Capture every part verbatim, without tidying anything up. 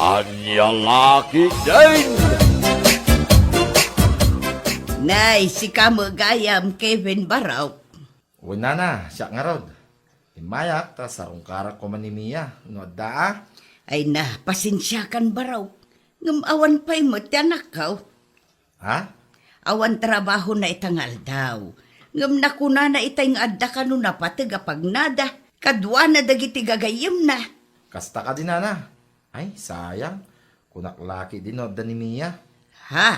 Ania la ketdin? Nay, sika met gayam, Kevin Barok. Wen, nana, siak ngarud. Immayak ta sarungkarak koma ni Mia no adda a. Ay na, pasensiakan, Barok. Ngem awan pay met ti anakko. Ha? Awan trabahona ita nga aldaw. Ngem nakunana itay nga adda kano napateg a pagnada kaduana dagiti gagayyemna. Kasta kadi, nana? Ay, sayang. Kunak la ketdi no adda ni Mia. Ha?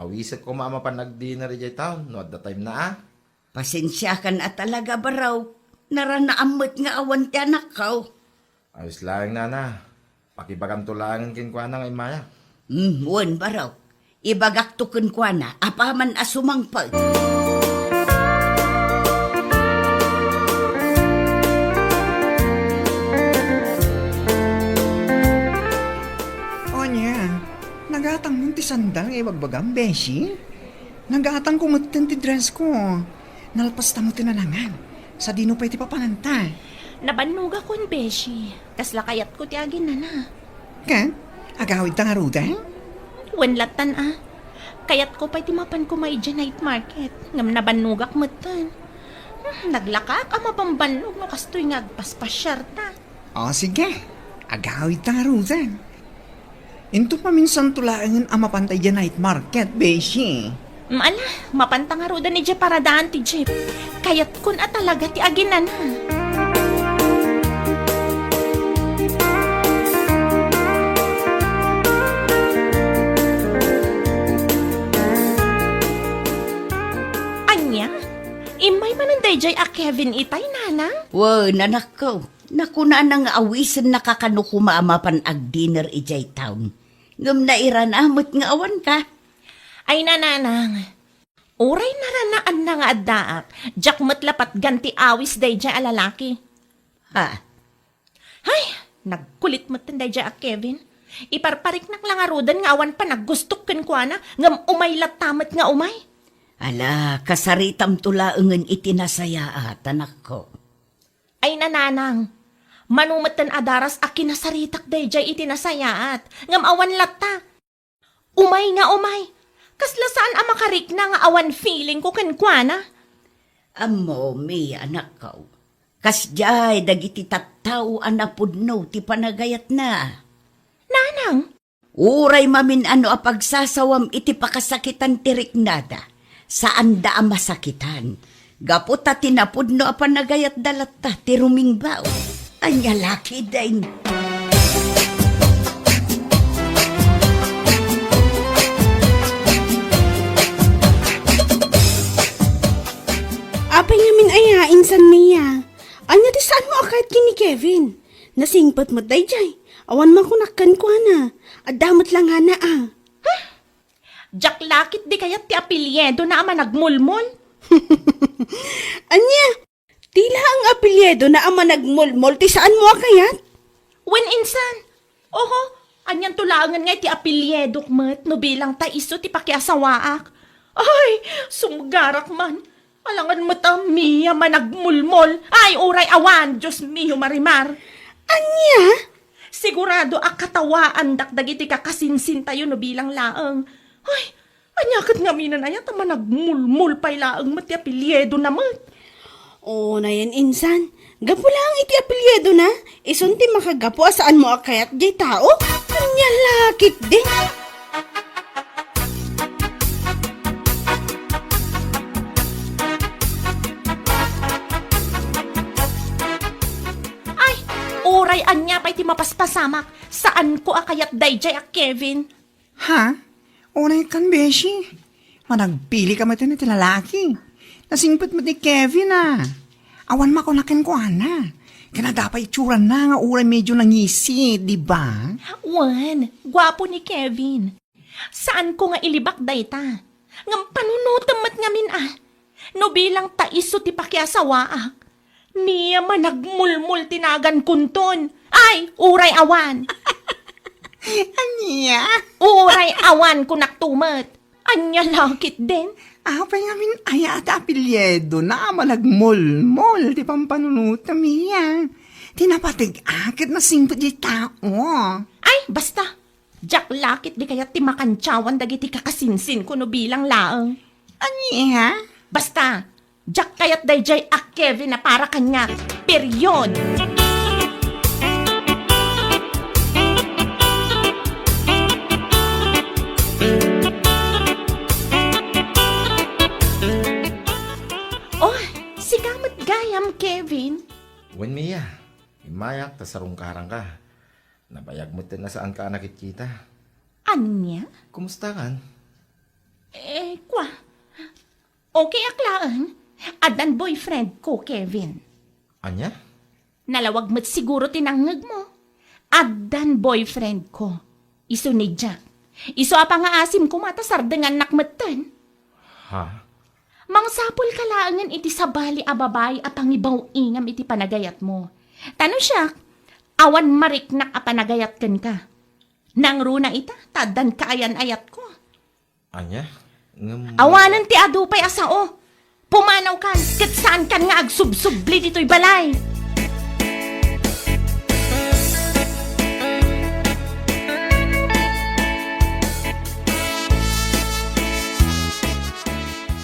Awisak koma a mapan agdinner idiay town no adda time na a. Pasensiakan a talaga, Barok. Naranaam met nga awan ti anakko. Ayos laeng, nana. Pakibaganto laengen kenkuana nga immaya. Hmm, wen, Barok. Ibagakto kenkuana apaman a sumangpet. Ania, nagatangmon ti sandal nga ibagbagam, Beshi? Nagatangko metten ti dress ko. Nalpasta met ti nanangan. Sadino pay ti papananta? Nabannogakon, Beshi. Kasla kayatko ti aginana. Ket, agawidta ngaruden? Wen lattan a. Kayatko pay ti mapan koma idiay night market. Ngem nabannogak metten. Hmm, naglakaak a mabambannog no kastoy nga agpaspasiarta. O, sige. Agawidta ngaruden. Inton maminsanto laengen a mapanta idiay night market, Beshi. Mm, ala, mapanta ngaruden idiay paradaan ti jeep. Kayatkon a talaga ti aginana. Ania? Immay manen daydiay a Kevin itay, nanang? Wen, anakko. Nakunana nga awisennaka kano koma a mapan agdinner idiay town. Ngem nairana met nga awanka. Ay, nananang, uray naranaanna nga addaak, diak met la patgan ti awis daydiay a lalaki. Ha? Hay, nagkulit metten daydiay a Kevin. Iparpariknak la ngaruden nga awan panagustok kenkuana, ngem umay latta met nga umay. Ala, kasaritamto laengen iti nasayaat, anakko. Ay, nananang, mano metten a daras a kinasaritak daydiay iti nasayaat, ngem awan latta. Umay nga umay, kasla saan a makarikna nga awan feelingko kenkuana. Ammo, Mia, anakko, kasdiay dagiti tattao a napudno ti panagayatna. Nanang, uray mamin-ano a pagsasawam iti pakasakitan ti riknada, saanda a masakitan. Gapu ta ti napudno a panagayatda latta ti rumingbaw. Ania la ketdin? Apay ngamin aya, insan Mia? Ania ti saanmo a kayat ken ni Kevin? Nasingpet met daydiay. Awan makunak kenkuana. Adda met langana a. Diak la ketdi kayat ti apelyedona a Managmulmol. Ania? Ti laeng apelyedona a Managmulmol ti saanmo a kayat? Wen, insan. Oho, anianto laengen nga iti apelyedok met no bilang ta isu ti pakiasawaak? Ay, sumgarak man. Alangan met a Mia Managmulmol. Ay, uray awan, Dios mio, Marimar. Ania? Sigurado a katawaandak dagiti kakasinsintayo no bilang laeng. Ay, ania ket ngamin aya ta Managmulmol pay laeng met ti apelyedona met? O, nayen, insan. Gapu laeng iti apelyedona, isun ti makagapu a saanmo a kayat diay tao? Ania la ketdin? Ay, uray ania pay ti mapaspasamak, saanko a kayat daydiay a Kevin. Ha? Unay kan, beshi. Managpili ka met iti lalaki. Nasingpet met ni Kevin a. Awan makuna kenkuana. Ken adda pay itsurana nga uray medyo nangisit, di ba? Wen, guapo ni Kevin. Saanko nga ilibak dayta. Ngem panunotem met ngamin a. No bilang ta isu ti pakiasawaak, Mia Managmulmol ti nagankonton. Ay, uray awan. Ania? Uray awan, kunak tumet. Ania la ketdin? Apay ngamin aya ti apelyedona a Managmulmol ti pampanunotem, Mia? Ti napateg-ak ket nasingpet ti tao. Ay, basta. Diak la ketdi kayat ti makantiawan dagiti kakasinsinko no bilang laeng. Ania? Basta, diak kayat daydiay a Kevin a para kaniak. Period! Oh, sika met gayam, Kevin. Wen, Mia, immayak ta sarungkaranka. Nabayag met a saanka a nakitkita. Ania? Kumustakan? Eh, kwa. Okay ak laeng. Addan boyfriendko, Kevin. Ania? Nalawag met siguro ti nangngegmo. Addan boyfriendko. Isu ni Jack. Isu a pangaasim koma ta sardengannak metten. Ha? Mangsapulka laengen iti sabali a babai a pangibaw-ingam iti panagayatmo. Ta no siak, awan mariknak a panagayat kenka. Nangruna ita, ta addan kaayan-ayatko. Ania? Ngem awanen ti adu pay a sao. Pumanawkan, ket saankan nga agsubsubli ditoy balay.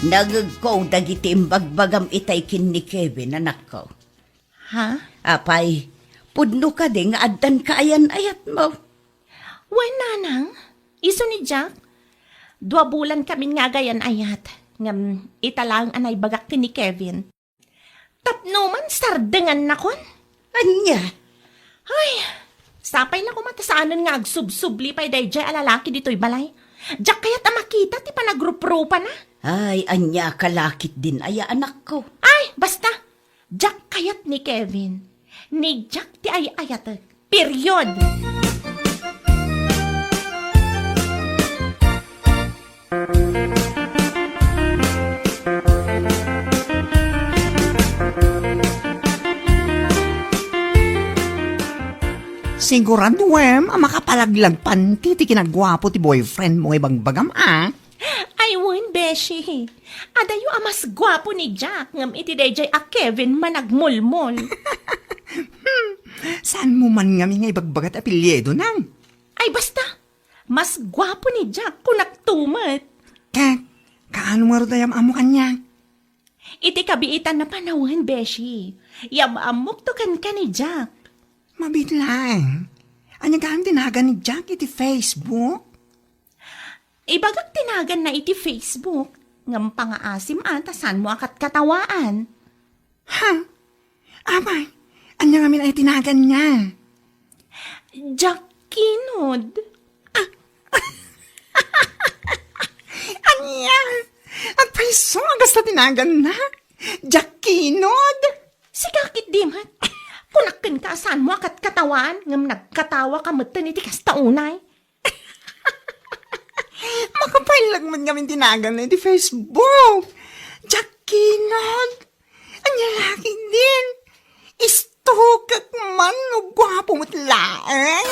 Nangngegko dagiti imbagbagam itay ken ni Kevin, anakko. Ha? Apay, pudno kadi nga addan kaayan-ayatmo? Wen, nanang, isu ni Jack. Dua bulan kamin nga agayan-ayat, ngem ita laeng a naibagak ken ni Kevin. Tapno man sardengannakon. Ania? Ay, sapay la koma ta saanen nga agsubsubli pay daydiay a lalaki ditoy balay. Diak kayat a makita ti panagruprupana. Ay, ania ka la ketdin aya, anakko? Ay, basta. Diak kayat ni Kevin. Ni Jack ti ay-ayatek. Period! Siguraduem a makapalaglag panti ti kinaguapo ti boyfriendmo nga ibagbagam, a? Ay, wen, beshi. Adayo a mas guapo ni Jack ngem iti daydiay a Kevin managmulmol. Saanmo man ngamin nga ibagbaga ti apelyidonan? Ay, basta! Mas guapo ni Jack, kunakto met. Ket, kaano ngarud a yam-ammo kaniak? Iti kabiitan a panawen, beshi. Yam-ammokto kenka ni Jack. Mabiit laeng. Ania gayam ti nagan ni Jack iti Facebook? Ibagak ti naganna iti Facebook, ngem pangaasim a ta saanmo a katkatawaan. Ha? Apay, ania ngamin aya ti naganna? Jack Kinod. Ah! Ania? Agpayso a kasta ti naganna? Jack Kinod? Sika ketdi met. Kunak kenka a saanmo a katkatawaan, ngem nagkatawaka metten iti kasta unay. Makapallag met ngamin ti naganna iti Facebook. Jack Kinod. Ania la ketdin? Istukek man no guapo met laeng.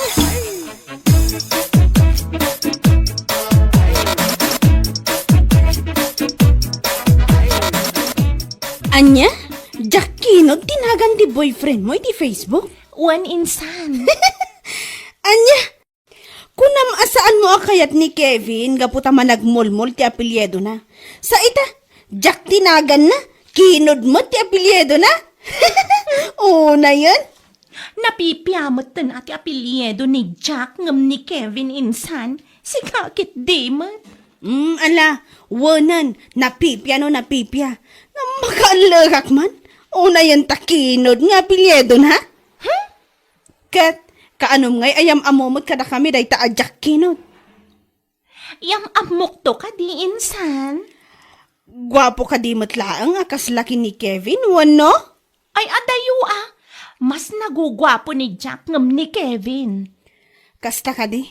Ania? Jack Kinod ti nagan ti boyfriendmo iti Facebook? Wen, insan. Ania? Kunam a saanmo a kayat ni Kevin gapu ta managmulmol ti apelyidona. Sa ita, Jack ti naganna, Kinod met ti apelyidona. Unayen. Napipia metten a ti apelyido ni Jack ngem ni Kevin insan, sika ketdi met. Mm, ala, wenen, napipia no napipia. Ngem makaallekak man, unayen ta Kinod nga apelyidona. Hmm? Ket, kaanom ngay a yam-ammo met kadakami dayta a Jack Kinod? Yam-ammokto kadi, insan? Guapo kadi met laeng a kasla ken ni Kevin, wenno? Ay, adayo a. Mas naguguapo ni Jack ngem ni Kevin. Kasta kadi?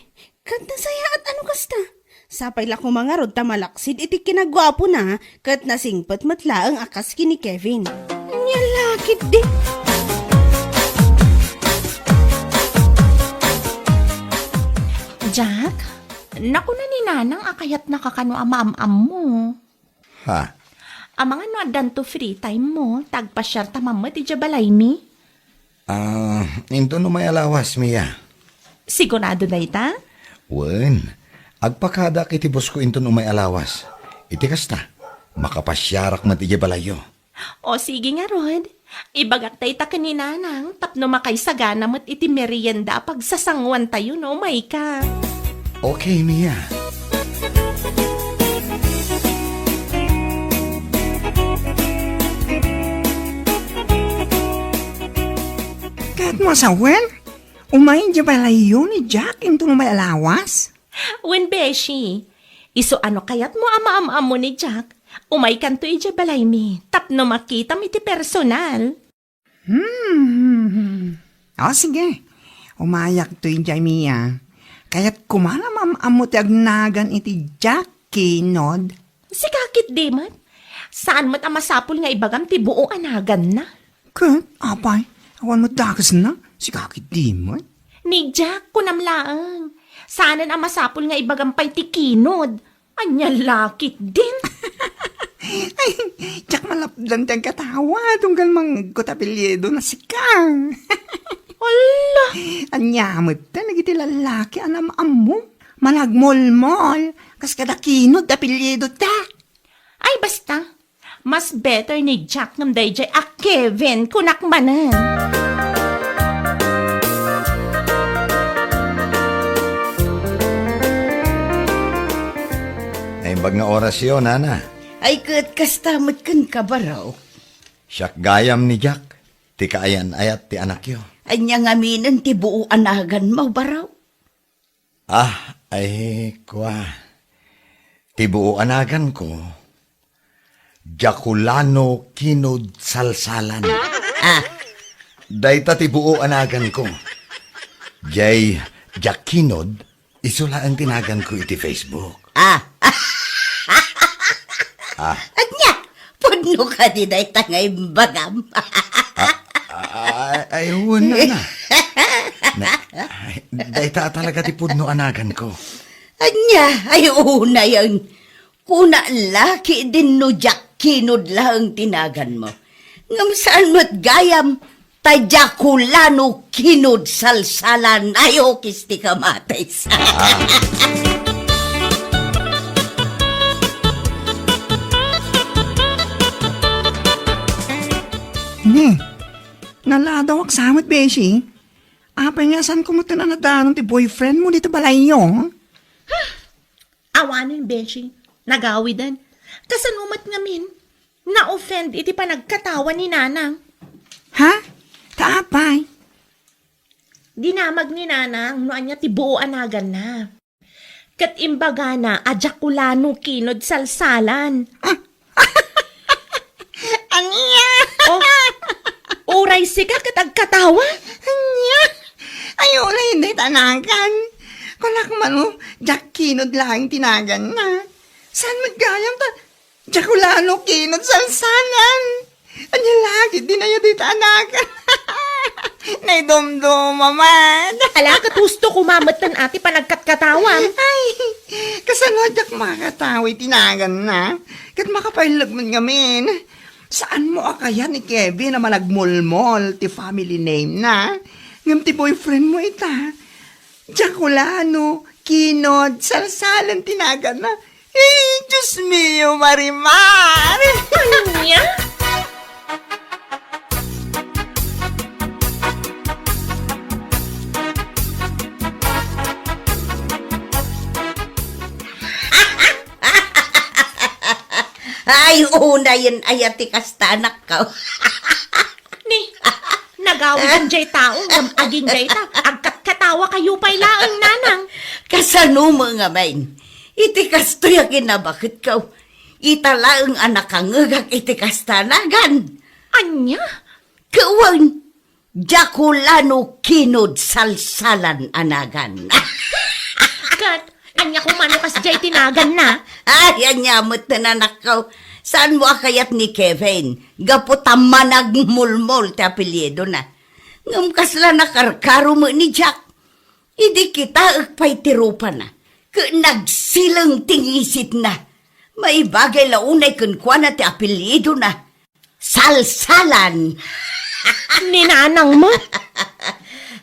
Ket nasayaat a no kasta. Sapay la koma ngarud ta malaksid iti kinaguapona ket nasingpet met laeng a kas ken ni Kevin. Ania la ketdi? Jack, nakuna ni Nanang a kayatnaka kano a maam-ammo. Ha? Amangan no addanto free time mo, ta agpasiarta man met idiay balaymi. Ah, intono may alawas, Mia? Sigurado dayta? Wen, agpakadak iti busko inton umay a lawas. Iti kasta, makapasiarak met idiay balayyo. O, sige ngarud. Ibagak dayta ken ni Nanang tapno makaisagana met iti merienda a pagsasanguantayo no umayka. Okay, Mia. Ket masawen, umay idiay balayyo ni Jack inton umay a lawas? Wen, beshi. Isu a no kayatmo a maam-ammo ni Jack, umaykanto idiay balaymi tapno makitam iti personal. Hmm. O, sige. Umayakto idiay, Mia. Kayat koma a maam-ammo ti agnagan iti Jack Kinod. Sika ketdi met. Saan met a masapul nga ibagam ti buo a naganna. Ket, apay, awan met dakesna. Sika ketdi met. Ni Jack, kunam laeng. Saanen a masapul nga ibagam pay ti Kinod. Ania la ketdin? Ay, diak malapdan ti agkatawa, tunggal mangngegko ti apelyido na sika. Ala! Ania met dagiti lallaki a naam-ammo? Managmolmol, kas kada Kinod ti apelyido ta. Ay, basta. Mas better ni Jack ngem daydiay a Kevin, kunak manen. Naimbag nga orasyo, Nana. Ay, ket kasta met kenka, Baro. Siak gayam ni Jack, ti kaayan-ayat ti anakyo. Ania ngaminen ti buo a naganmo, Baro? Ah, ay, kua. Ti buo a naganko, Jakulano Kinod Salsalan. Ah. Dayta ti buo a naganko. Jay Jack Kinod, isu laeng ti naganko iti Facebook. Ah. Ah. Ania? Pudno kadi dayta nga imbagam? Ah, ah, ay, wen, Nana. Na, ay, dayta talaga ti pudno a naganko. Ania? Ay, unayen. Kuna la ketdin no Jack Kinod laeng ti naganmo. Ngem saan met gayam, ta Jakulano Kinod Salsalan, ay, okis ti kamatis. Ah. Ne, naladawak sa met, beshi. Apay nga saan ko met a nadanon ti boyfriend mo dita balayyo? Awanen, beshi. Nagawiden. Kasano met ngamin? Na-offend iti panagkatawa ni Nanang. Ha? Ta apay? Dinamag ni Nanang no ania ti buo a naganna. Ket imbagana a Jakulano Kinod Salsalan. Ah. Ania? Oh, uray sika ket agkatawa? Ania? Ay, uray, dayta a nagan. Kunak mano, Jack Kinod laeng ti naganna. Saan met gayam ta Jakulano Kinod Salsalan. Ania la ketdin aya dayta a nagan? Naidumduma met. Ala, ket husto koma met ti panagkatkatawam. Ay, kasano a diak makatawa iti naganna? Ket makapailleg met ngamin. Saanmo a kayat ni Kevin a managmolmol ti family name na? Ngem ti boyfriend mo ita, Jakulano Kinod Salsalan ti naganna. Eh, Dios mio, Marimar! Ania? Ay, unayen aya ti kasta, anakko. Ni, nagawiden jay tao ngem agingga ita, agkatkatawa kayo pay laeng, Nanang. Kasano met ngamin? Iti kastoy a kinabaketko, ita laeng a nakangngegak iti kasta a nagan. Ania? Ket wen, Jakulano Kinod Salsalan a nagan. Ket, ania koma no kasdiay ti naganna? Ay, ania met, anakko. Saanmo a kayat ni Kevin, gapu ta managmulmol ti apelyidona. Ngem kasla nakarkaro met ni Jack. Idi kitaek pay ti rupana, ket nagsileng ti ngisitna. Maibagay la unay kenkuana ti apelyidona. Salsalan. Ni Nanang met?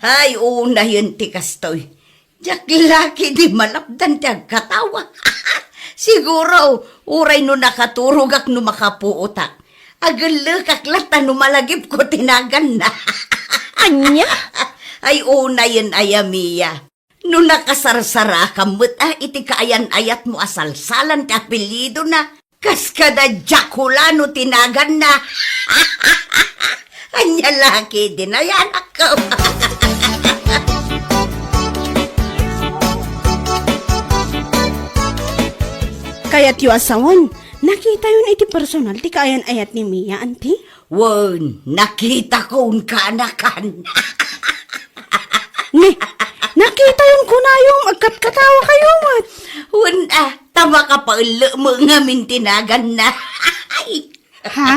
Ay, unayen ti kastoy. Diak la ketdi malapdan ti agkatawa. Siguro, uray no nakaturogak no makapuotak, agellekak latta no malagipko ti naganna. Ania? Ay, unayen aya, Mia. No nakasarsarakam met a iti kaayan-ayatmo a salsalan ti apelyidona, kas kada Jack Hulano ti naganna. Ania la ketdi, anakko. Kayatyo a sawen, nakitayon iti personal ti kaayan-ayat ni Mia, anti? Wen, nakitakon kanakan. Ne, nakitayon kunayo nga agkatkatawa kayo met. Wen, a, ta makapaellek met ngamin ti naganna. Ha?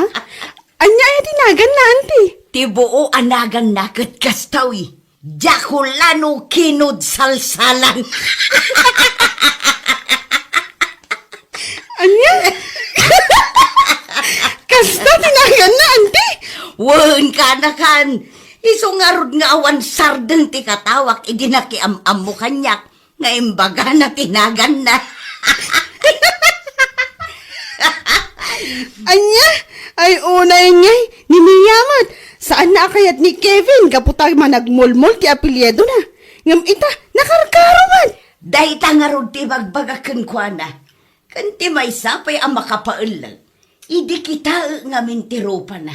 Ania aya ti naganna, anti? Ti buo a naganna ket kastoy. Jack Hulano kinod salsalan. Ania? Kasta ti naganna, anti? Wen, kanakan. Isu ngarud nga awan sardeng ti katawak idi nakiam-ammo kaniak nga imbagana ti naganna. Ania? Ay, unay ngay, ni Mia met. Saanna a kayat ni Kevin gapu ta managmulmol ti apelyidona. Ngem ita, nakarkaro met. Dayta ngarud ti ibagbagak kenkuana. Ken ti maysa pay a makapaellek, idi kitaek ngamin ti rupana.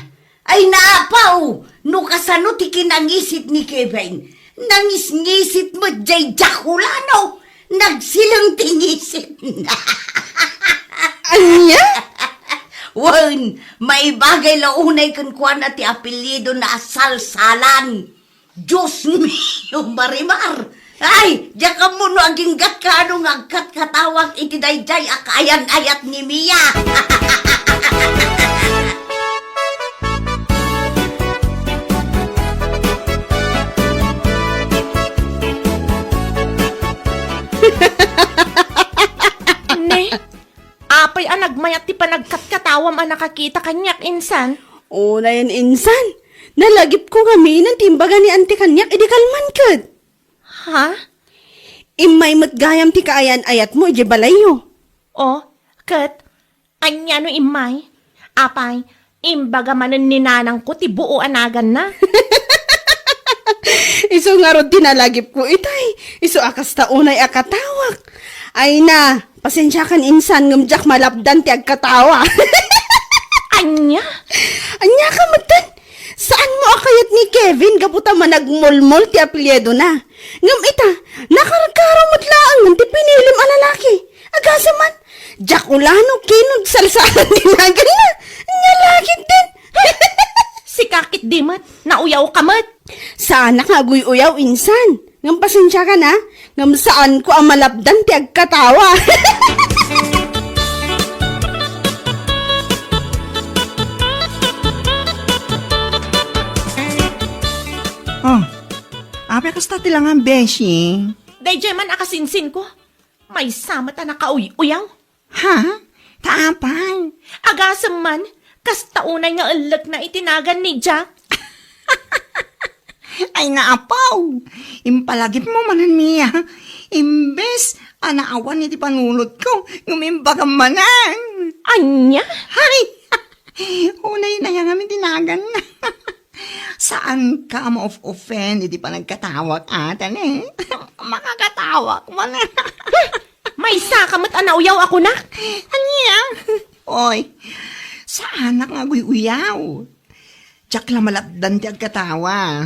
Ay, naapaw! No kasano ti kinangisit ni Kevin, nangisngisit met jay Jack Hulano. Nagsileng ti ngisit. Ania? Wen, maibagay la unay kenkuana ti apelyidona a Salsalan. Dios mio, Marimar! Ay, diak ammo no aginggatka no nga agkatkatawak iti daydiay a kaayan-ayat ni Mia. Ne, apay a nagmayat ti panagkatkatawam a nakakita kaniak, insan? Unayen, insan. Nalagipko ngamin ti imbaga ni Auntie kaniak idi kalman ket. Ha? Immay met gayam ti kaayan-ayatmo idiay balayyo. O, ket ania no immay? Apay, imbaga manen ni nanangko ti buo a naganna. Isu ngarud ti nalagipko itay. Isu a kasta unay a katawak. Ay na, pasensiakan insan ngem diak malapdan ti agkatawa. Ania? Ania ka metten? Saanmo a kayat ni Kevin gapu ta managmulmol ti apelyidona. Ngem ita, nakarkaro met laeng ti pinilim a lalaki. Agasem man, Jack Hulano kinod Salsalan ti naganna. Ania la ketdin? Sika ketdi met, nauyaw ka met. Saanak nga aguy-uyaw, insan. Ngem pasensiakan a, ngem saanko a malapdan ti agkatawa. Oh, apay kasta ti langam, beshi? Daydiay man a kasinsinko. Maysa met a nakauy-uyaw. Ha? Ta apay? Agasem man, kasta unay nga ellekna iti nagan ni Jack. Ay, naapaw! Impalagipmo manen, Mia. Imbes a naawan iti panunotko, ngem imbagam manen. Ania? Ay! Unay na yan amin ti nagan. Saanka a ma-off-offend iti panagkatawak, atan, eh? Makakatawak man. Maysa ka met a nauyaw a kunak. Ania? Oy, saanak nga aguy-uyaw. Diak la malapdan ti agkatawa.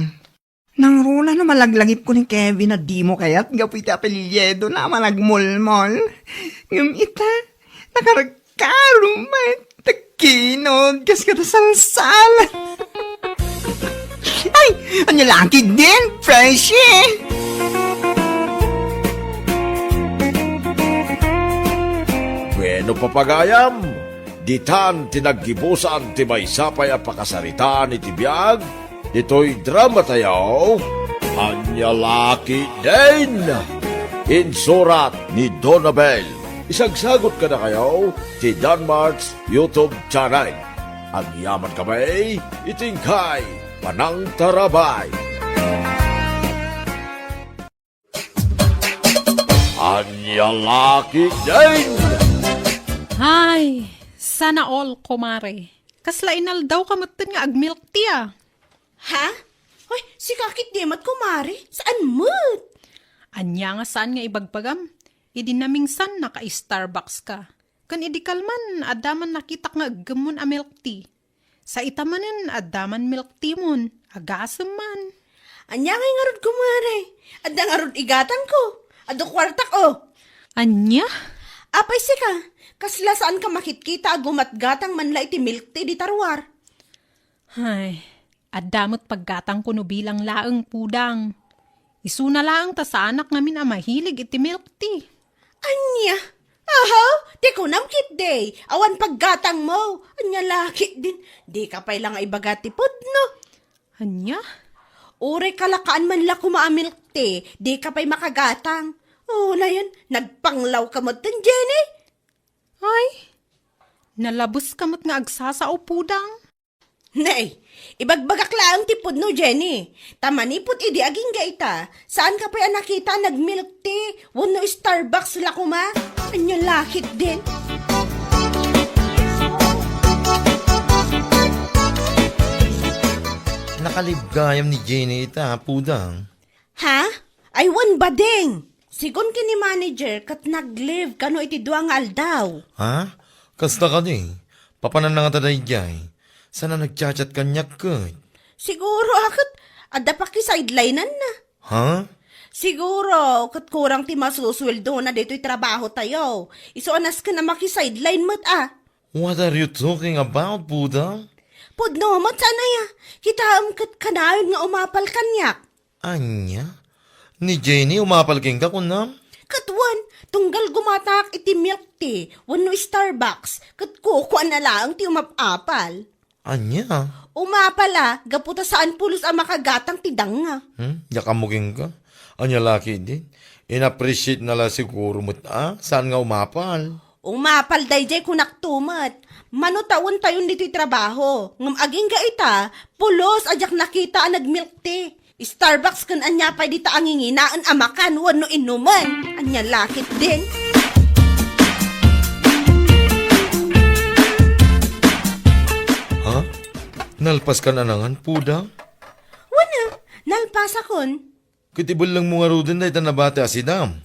Nangruna no malaglagipko ni Kevin a dimo kayat gapu iti apelyidona a managmulmol. Ngem ita, nakarkaro met. Kinod, kas kada Salsalan. Ay, ania la ketdin, Frenchie? Bueno, papagayam, ditan ti naggibusan ti maysa pay a pakasaritaan iti biag ditoy dramatayo, Ania la ketdin? Insurat ni Donabel. Isagsagut kadakayo ti Danmart's YouTube channel. Agyamankami iti inkay panangtarabay. Ania la ketdin? Ay, sana all, kumare. Kasla inaldaw ka metten nga ag-milk tea, a. Ha? Hoy, sika ketdi met, kumare? Saan met? Ania nga saan nga ibagbagam? Idi namingsan, naka-Starbucks ka. Ken idi kalman, adda man nakitak nga eggemmon a milk tea. Sa ita manen, adda man milk tea mon, agasem man. Ania ngay ngarud, kumare? Adda ngarud igatangko. Adu kuartak, o. Ania? Apay sika, kasla saan ka makitkita a gumatgatang man la iti milk tea dita ruar? Ay, adda met paggatangko no bilang laeng, Pudang. Isuna laeng ta saanak ngamin a mahilig iti milk tea. Ania? Aha? Ti kunam ketdi, awan paggatangmo. Ania la ketdin, dika pay la nga ibaga ti pudno. Ania? Uray kalakaan man la koma a milk tea, dika pay makagatang. Unayen, nagpanglaw ka metten, Jenny. Ay, nalabes ka met nga agsasao, Pudang. Nay, ibagbagak laeng ti pudno, Jenny. Ta manipud idi agingga ita, saan ka pay a nakita a nag-milk tea wenno Starbucks la koma? Ania la ketdin? Nakalib gayam ni Jenny ita, Pudang. Ha? Ay, wen, Bading. Sigun ken ni manager ket nag-leave kano iti dua nga aldaw. Ha? Kasta kadi? Papananna ngata daydiay? Saan a nagchat-chat kaniak ket? Siguro a ket adda pakisidelinenna. Ha? Siguro ket kurang ti masusueldona ditoy trabahotayo. Isu a nasken a makisideline met a. What are you talking about, Pudang? Pudno met saan aya. Kitaem ket kanayon nga umapal kaniak. Ania? Ni Jenny umapal kenka, kunam? Ket wen, tunggal gumatangak iti milk tea wenno Starbucks, ket kukuana laeng ti umap-apal. Ania? Umapal a, gapu ta saan pulos a makagatang ti danga. Hmm? Diak ammo kenka? Ania la ketdin? In-appreciate na la siguro met a, saan nga umapal? Umapal daydiay kunakto met. Mano ta wen tayon ditoy trabaho, ngem agingga ita, pulos a diak nakita a nag-milk tea. Starbucks ken ania pay dita a nginginaen a makan wenno inumen. Ania la ketdin? Ha? Nalpaskan a nangan, Pudang? Wen a, nalpasakon. Ket ibellengmo ngaruden dayta nabati a sidam?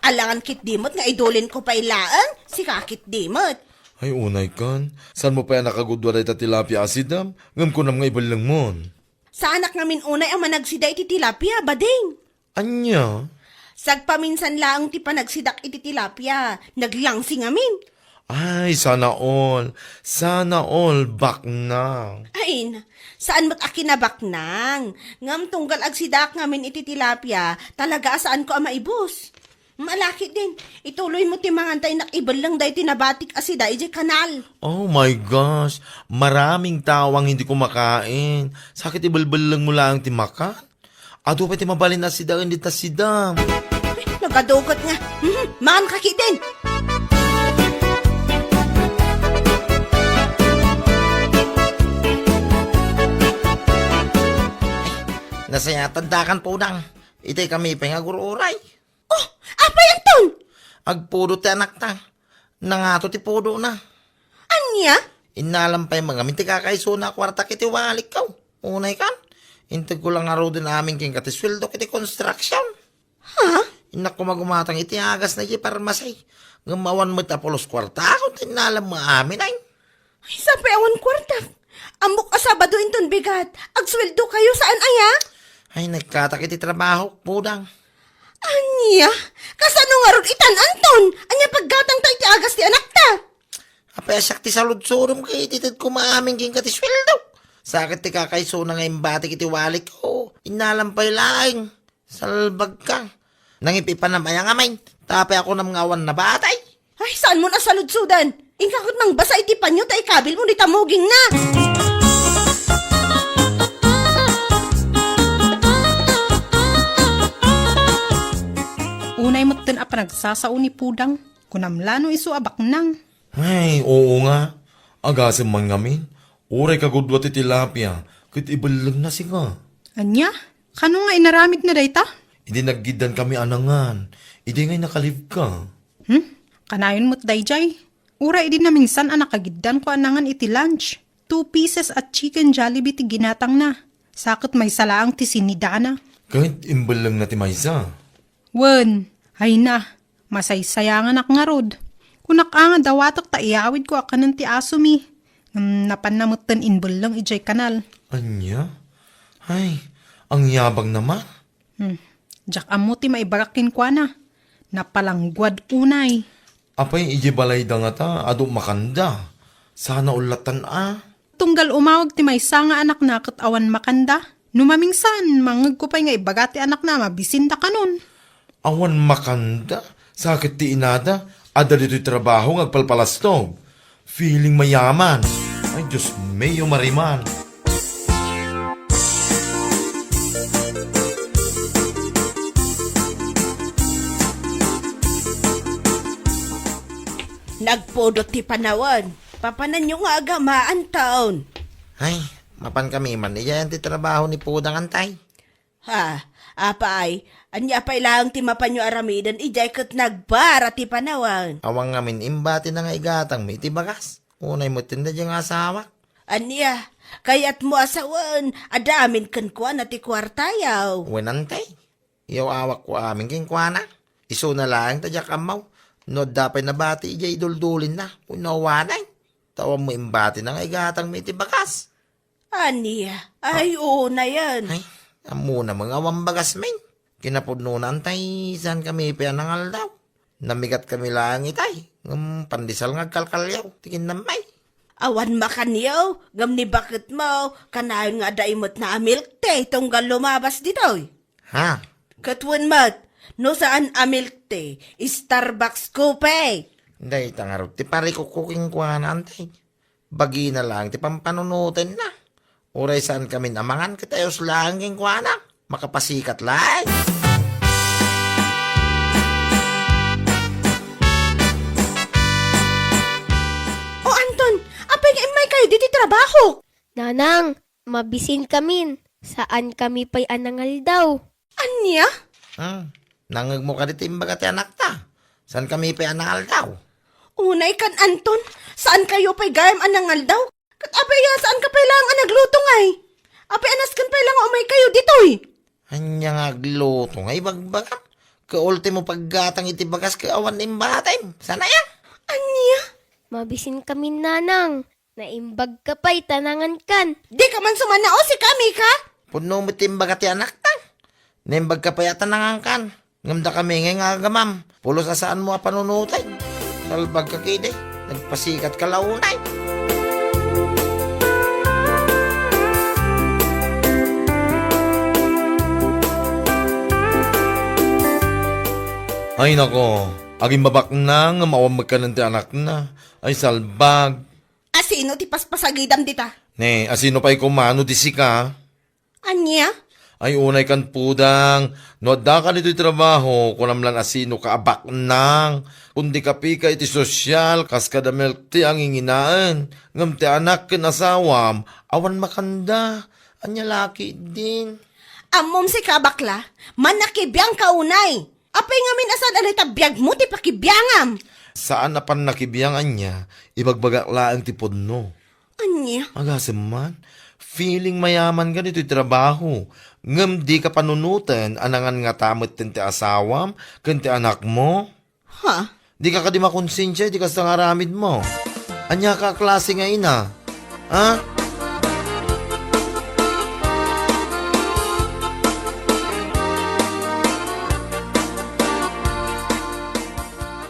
Alangan ketdi met nga idulinko pay laeng, sika ketdi met. Ay, unaykan, saanmo pay a nakagudua dayta tilapia a sidam, ngem kunam nga ibellengmon? Saanak ngamin unay a managsida iti tilapia, Bading. Ania? Sagpaminsan laeng ti panagsidak iti tilapia, naglangsi ngamin. Ay, sana all. Sana all, baknang. Ay, na, saan met a kinabaknang. Ngem tunggal agsidaak ngamin iti tilapia, talaga a saanko a maibus. Ala ketdin, ituloymo ti mangan ta innak ibelleng daytoy nabatik a sida idiay kanal. Oh my gosh, maraming tao ang hindi kumakain. Sakit ibelbellengmo laeng ti makan. Adu pay ti mabalin a sidaen dita sidam. Ay, nagaduket nga. Mhm, mangan ka ketdin. Nasayatan dakan, Pudang. Itay kami pay nga agur-uray. Oh, apay anton? Agpudo ti anakta. Nangato ti pudona. Ania? Innalam pay ngamin ti kakaisuna a kuartak iti walikko. Unaykan, integko la ngaruden amin kenka ti sueldok iti construction. Ha? Innak koma gumatang iti agasna idiay parmasi. Ngem awan met a pulos kuartakon ti innalam nga amin, ay. Ay, sapay awan kuartak. Ammok a Sabado inton bigat. Agsueldokayo, saan aya? Ay, nagkatak iti trabahok, Pudang. Ania? Kasano ngarud itan, anton? Ania paggatangta iti agas ti anakta? Apay a siak ti saludsodem ket itedko amin kenka ti sueldo. Sakit ti kakaisuna nga imbatik iti walikko. Innalam pay laeng. Salbagka. Nangipipanam aya ngamin? Tapay a kunam nga awan nabatay. Ay, saanmon a saludsodan? Inka ket mangbasa iti panyo ta ikabilmo dita mugingna. Unay metten a panagsasao ni Pudang, kunam la no isu a baknang. Ay, oo nga. Agasem man ngamin. Uray kagudua ti tilapia, ket ibellengna sika. Ania? Kano nga inaramidna dayta? Idi naggiddaan kami a nangan, Idi ngay nakalibka. Hmm? Kanayon met dayjay. Uray idi naminsan a nakagiddan ko a nangan iti lunch. Two pieces a chicken Jollibee ti ginatangna. Sa ket maysa laeng ti sinidana. Ket imbellengna ti maysa. Wen, ay na, masaysayanganak ngarud. Kunak a nga dawatek ta iyawidko a kanen ti asomi. Ngem napanna metten imbelleng idiay kanal. Ania? Ay, angyabangna man. Hmm. Diak ammo ti maibagak kenkuana. Napalangguad unay. Apay, idiay balayda ngata, adu makanda. Sana ullatan a. Tunggal umawag ti maysa nga anakna ket awan makanda. No mamingsan, mangngegko pay nga ibaga ti anakna a mabisinda kanon. Awan makanda, sa ket ti inada, adda ditoy trabaho nga agpalpalastog. Feeling mayaman. Ay, Diyos mio, Marimar. Nagpudot ti panawen. Papananyo nga agamaan taon. Ay, mapan kami man idiayan ti trabaho ni Pudang, antay. Ha, apay, ania pay laeng ti mapanyo aramiden idiay ket nagbara ti panawen? Awan ngamin imbatina nga igatangmi iti bagas. Unay met ti daydiay nga asawak. Ania, kayatmo a sawen, adda amin kenkuana ti kuartayo? Wen, antay. Iyaw-awakko amin kenkuana. Isuna laeng ta diak ammo no adda pay nabati idiay iduldulinna wenno awanen. Ta awan met imbatina nga igatangmi iti bagas. Ania? Ay, unayen. Ay, ammona met nga awan bagasmin. Kinapudnona, antay, saan kami pay a nangaldaw. Namigat kami laeng itay, ngem pandesal nga agkalkaliaw ti kinnammay. Awan makanyo, ngem ni baketmo, kanayon nga adda imetna a milk tea tunggal lumabas ditoy. Ha? Ket wen met, no saan a milk tea, Starbucks coffee. Dayta ngarud ti parikukko kenkuana, antay. Bagina laeng ti pampanunotenna. Uray saan kamin a mangan ket ayos laeng kenkuana. Makapasikat laeng. O Anton, apay nga immaykayo ditoy trabaho? Nanang, mabisin kamin. Saan kami pay a nangaldaw. Ania? Hmm. Nangngegmo kadi ti imbaga ti anakta? Saan kami pay a nangaldaw? Unay kan Anton, saan kayo pay gayam a nangaldaw? Ket apay a saan ka pay laeng a nagluto ngay? Apay a nasken pay la nga umay kayo ditoy? Ania nga agluto nga ibagbagam? Ket ultimo paggatang iti bagas ket awan imbatim. Saan aya? Ania? Mabisin kami, nanang. Naimbag ka pay ta nangankan. Di ka man sumanao, sika, Mika? Pudno met ti imbaga ti anakta. Naimbag ka pay a ta nangankan. Ngem dakami ngay nga agamam, pulos a saanmo a panunoten. Nalbag ka kidi, nagpasikat ka la unay. Ay nako, agimbabakna ngem awan met kanen ti anakna. Ay salbag. Asino ti paspasagidam dita? Ne, asino pay koma no di sika? Ania? Ay, unay kan Pudang, no adda ka ditoy trabaho, kunam lan asino ka a baknang. Kundi kapi ka iti sosyal, kas kada milk tea a nginginaen. Ngem ti anak ken asawam, awan makanda. Ania laki din? Ammom sika, bakla, manakibiang ka unay. Apay ngamin a saan a dayta biagmo ti pakibiangam? Saan a pannakibiang ania, ibagbagak laeng ti pudno. Ania? Agasem man, feeling mayaman ka ditoy trabaho, ngem di ka panunoten a nangan ngata metten ti asawam ken ti anakmo? Ha? Di ka kadi makonsensia iti kasta nga aramidmo? Ania ka a klase nga ina? Ha?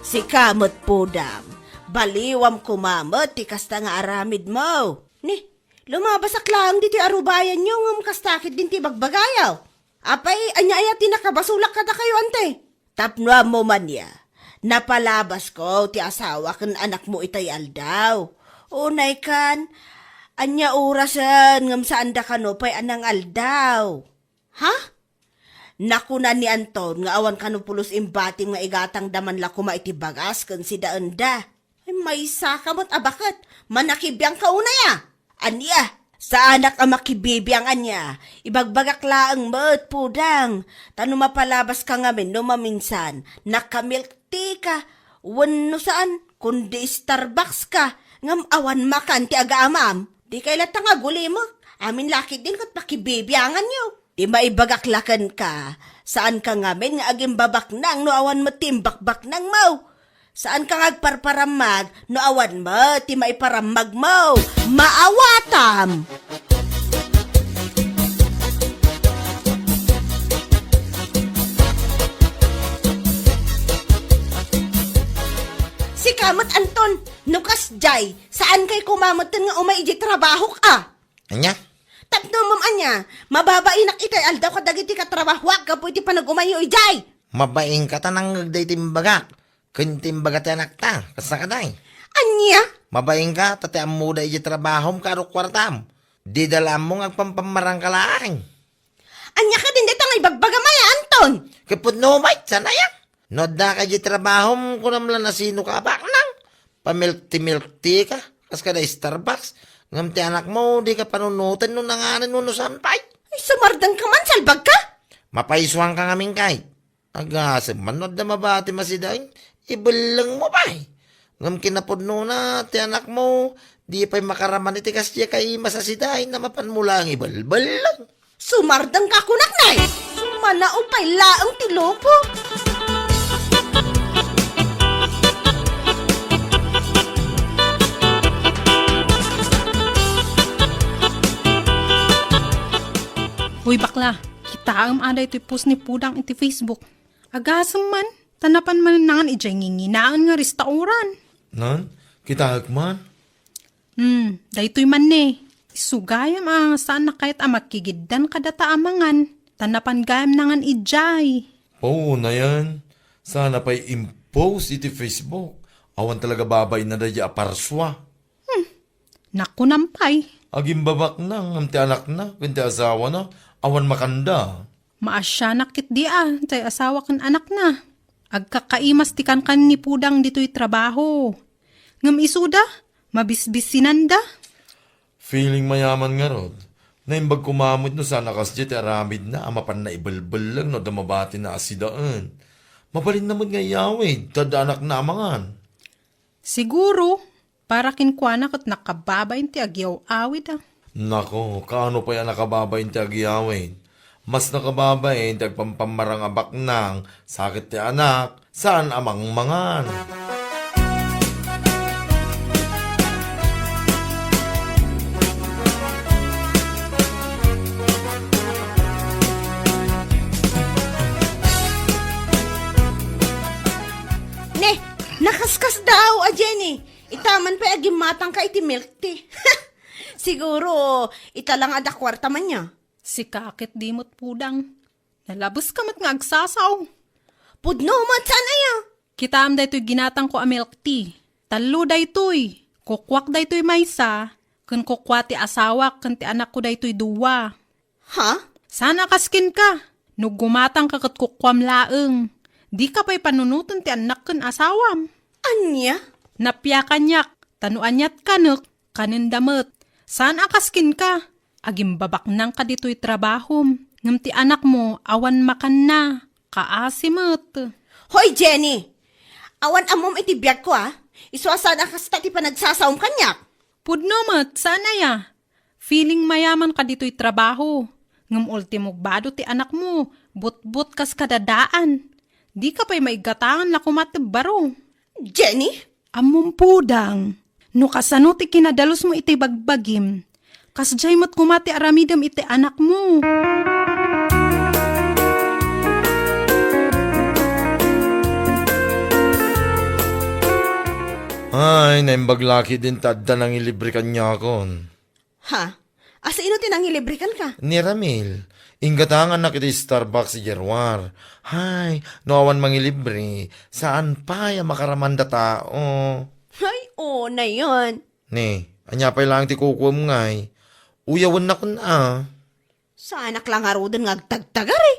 Sika met, Pudang, baliwam koma met ti kasta nga aramidmo. Ni, lumabasak laeng ditoy arubayanyo ngem kasta ket din ti bagbagayo. Apay, ania aya ti nakabasolak kadakayo, ante? Tapno ammo man ya, napalabasko ti asawa ken anakmo itay aldaw. Unay kan, ania orasen ngem saanda kano pay a nangaldaw? Ha? Nakuna ni Anton nga awan kano pulos imbatim nga igatangda man la koma iti bagas ken sidaenda. Ay, maysa ka met a baket, manakibiang ka unay a. Ania? Saanak a makibibiang ania. Ibagbagak laeng met, Pudang. Ta no mapalabaska ngamin no maminsan, nakamilk tea ka. Wenno saan, kundi Starbucks ka. Ngem awan makan ti agaamam. Dikay latta nga agulimek. Amin la ketdin ket makibibianganyo. Ti maibagak la kenka, saanka ngamin nga agimbabaknang no awan met ti imbakbaknangmo. Saanka nga agparparammag no awan met ti maiparammagmo. Maawatam! Sika met, Anton, no kasdiay, saankay koma metten nga umay idiay trabahok a? Ania? Tapno ngem ania, mababainak itay aldaw kadagiti katrabahoak gapu iti panag-umayyo idiay. Mabainka ta nangngegda iti imbagak ken iti imbaga ti anakta. Kasta kadi? Ania? Mabainka ta ti ammoda iti trabahom ket adu kuartam. Dida la ammo nga agpampammarangka laeng. Ania kadin dayta nga ibagbagam aya, Anton? Ket pudno met, saan aya? No addaka iti trabahom, kunam la no sinoka a baknang. Pamilk tea-milk tea ka, kas kada Starbucks. Ngem ti anakmo, dika panunoten no nanganen wenno saan pay. Ay, sumardengka man, salbagka! Mapaysuanka ngamin kay. Agasem man no adda mabatim a sidaen, ibellengmo pay. Ngem kinapudnona, ti anakmo, di pay makaraman iti kasdiay kaimas a sidaen a mapanmo laeng ibelbelleng. Sumardengka kunak, nay! Sumanaw pay laeng ti lupok. Hoy, bakla, kitaem a daytoy post ni Pudang iti Facebook. Agasem man, ta napan manen nangan idiay nginginaen nga restauran. Nan, kitaek man. Hmm, daytoy man ne. Isu gayam a saan a kayat a makigiddan kadata a mangan, ta napan gayam nangan idiay. Pao, nayan. Saan a pay impost iti Facebook. Awan talaga babainna daydiay a parsua. Hmm, nakunam pay. Agimbabaknang ngem ti anakna ken ti asawana, awan makanda. Maasianak ketdi a, tay asawa ken anakna. Agkakaimas ti kankan ni Pudang ditoy trabaho. Ngem isuda, mabisbisinanda. Feeling mayaman ngarud. Naimbag koma met no saan a kasdiay ti aramidna a mapanna ibelbelleng no adda mabatina a sidaen. Mabalinna met nga iyawid, ta adda anakna a mangan. Siguro, para kenkuana ket nakababain ti agyaw-awid a. Nako, kaano pay a nakababain ti agyawid? Mas nakababain ti agpampammarang a baknang, sakit ti anak, saan a mangmangan. Ne, nakaskas daw a Jenny. Ita man pay a gimmatangka iti milk tea. Siguro, ita la nga adda kuarta man nia. Sika ket di met Pudang. Nalabeska met nga agsasaw. Pudno met saan aya? Kitaem daytoy ginatangko a milk tea. Tallo daytoy. Kukuak daytoy maysa, ken kukua ti asawak ken ti anakko daytoy dua. Ha? Saan a kas kenka? No gumatangka ket kukuam laeng. Dika pay panunoten ti annak ken asawam. Ania? Napia kaniak, ta no aniat kanek, kanenda met. Saan a kas kenka? Agimbabaknangka ditoy trabahom, ngem ti anakmo awan makanna. Kaasi met. Hoy, Jenny! Awan ammom iti biagko, a? Isu a saan a kasta ti panagsasawom kaniak. Pudno met, saan aya? Feeling mayamanka ditoy trabaho, ngem ultimo bado ti anakmo, butbot kas kadadaan. Dika pay maigatangan la koma ti baro. Jenny? Ammom Pudang, no kasano ti kinadalusmo iti bagbagim, kasdiay met koma ti aramidem iti anakmo. Ay, naimbag la ketdin ta adda nangilibre kaniakon. Ha? Asino ti nangilibre kenka? Ni Ramil. Inggatangannak iti Starbucks idiay ruar. Hay, no awan mangilibre, saan pay a makaramanda tao. Hay, o, nayon. Ni, ania pay laeng ti kukuem ngay? Uyawennakon a. Saanak la ngaruden nga agtagtagari.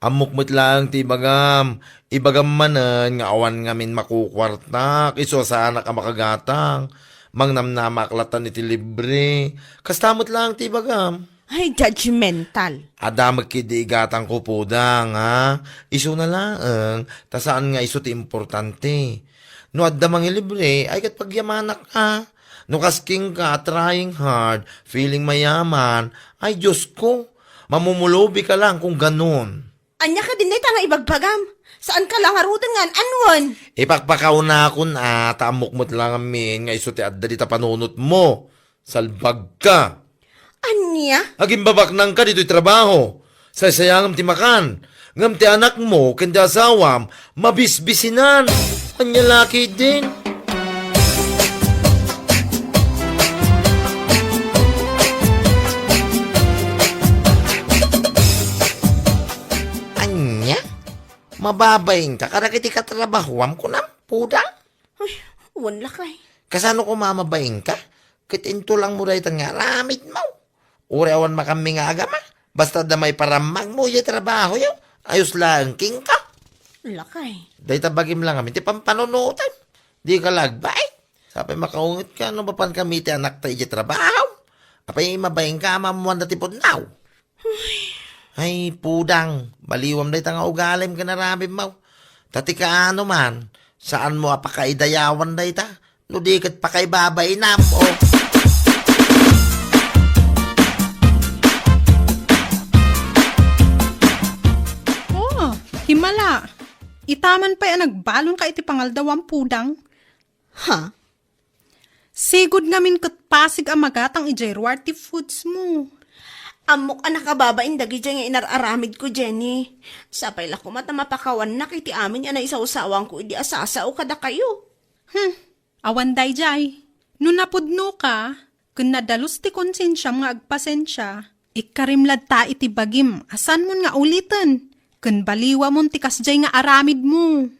Ammok met laeng ti ibagam. Ibagam manen nga awan ngamin makukuartak, isu a saanak a makagatang. Mangnamnamaak latta iti libre. Kasta met laeng ti ibagam. Ay, judgmental. Adda met ketdi igatangko, Pudang, ha? Isuna laeng, ta saan nga isu ti importante. No adda mangilibre, ay ket pagyamanak, a. No kas kenka, trying hard, feeling mayaman, ay, Diyos ko, mamumulobika lang kung ganun. Ania kadin dayta nga ibagbagam? Saanka la ngaruden nga an-anuen? Ipakpakaunakon, a, ta ammok met la ngamin nga isu ti adda dita panunotmo. Salbagka! Ania? Agimbabaknangka ditoy trabaho. Saysayangem ti makan. Ngem ti anakmo ken ti asawam, mabisbisinan. Ania la ketdin? Ania? Mababainka kadagiti katrabahoam, kunam, Pudang? Ay, wen lakay. Kasano koma mabainka? Ket intulang mo dayta nga aramidmo. Uray awan makammi nga agama. Basta adda maiparammakmo idiay trabahoyo. Ayos laeng kenka. Lakay. Dayta bagim la ngamin ti pampanunotem. Dika la agbain. Sapay makaungetka no mapankami ti anakta idiay trabaho. Apay mabainka a maammuanda ti pudno? Ay, Pudang, baliwam dayta nga ugalim ken aramidmo. Ta ti kaano man, saanmo a pakaidayawan dayta, no di ket pakaibabainam, o. Oh, himala. Itaman pay a nagbalonka iti pangaldawam, Pudang. Ha? Sigud ngamin ket pasig a magatang idiay ruar ti foods mo. Ammok a nakababain dagidiay nga inar-aramidko, Jenny. Sapay la koma ta mapakawannak iti amin a naisawsawanko idi a sasao kadakayo. Hmm, awan daydiay. No napudnoka, ken nadalus ti konsensiam nga agpasensia, ikkarim latta iti bagim a saanmon nga uliten, ken baliwamon ti kasdiay nga aramidmo.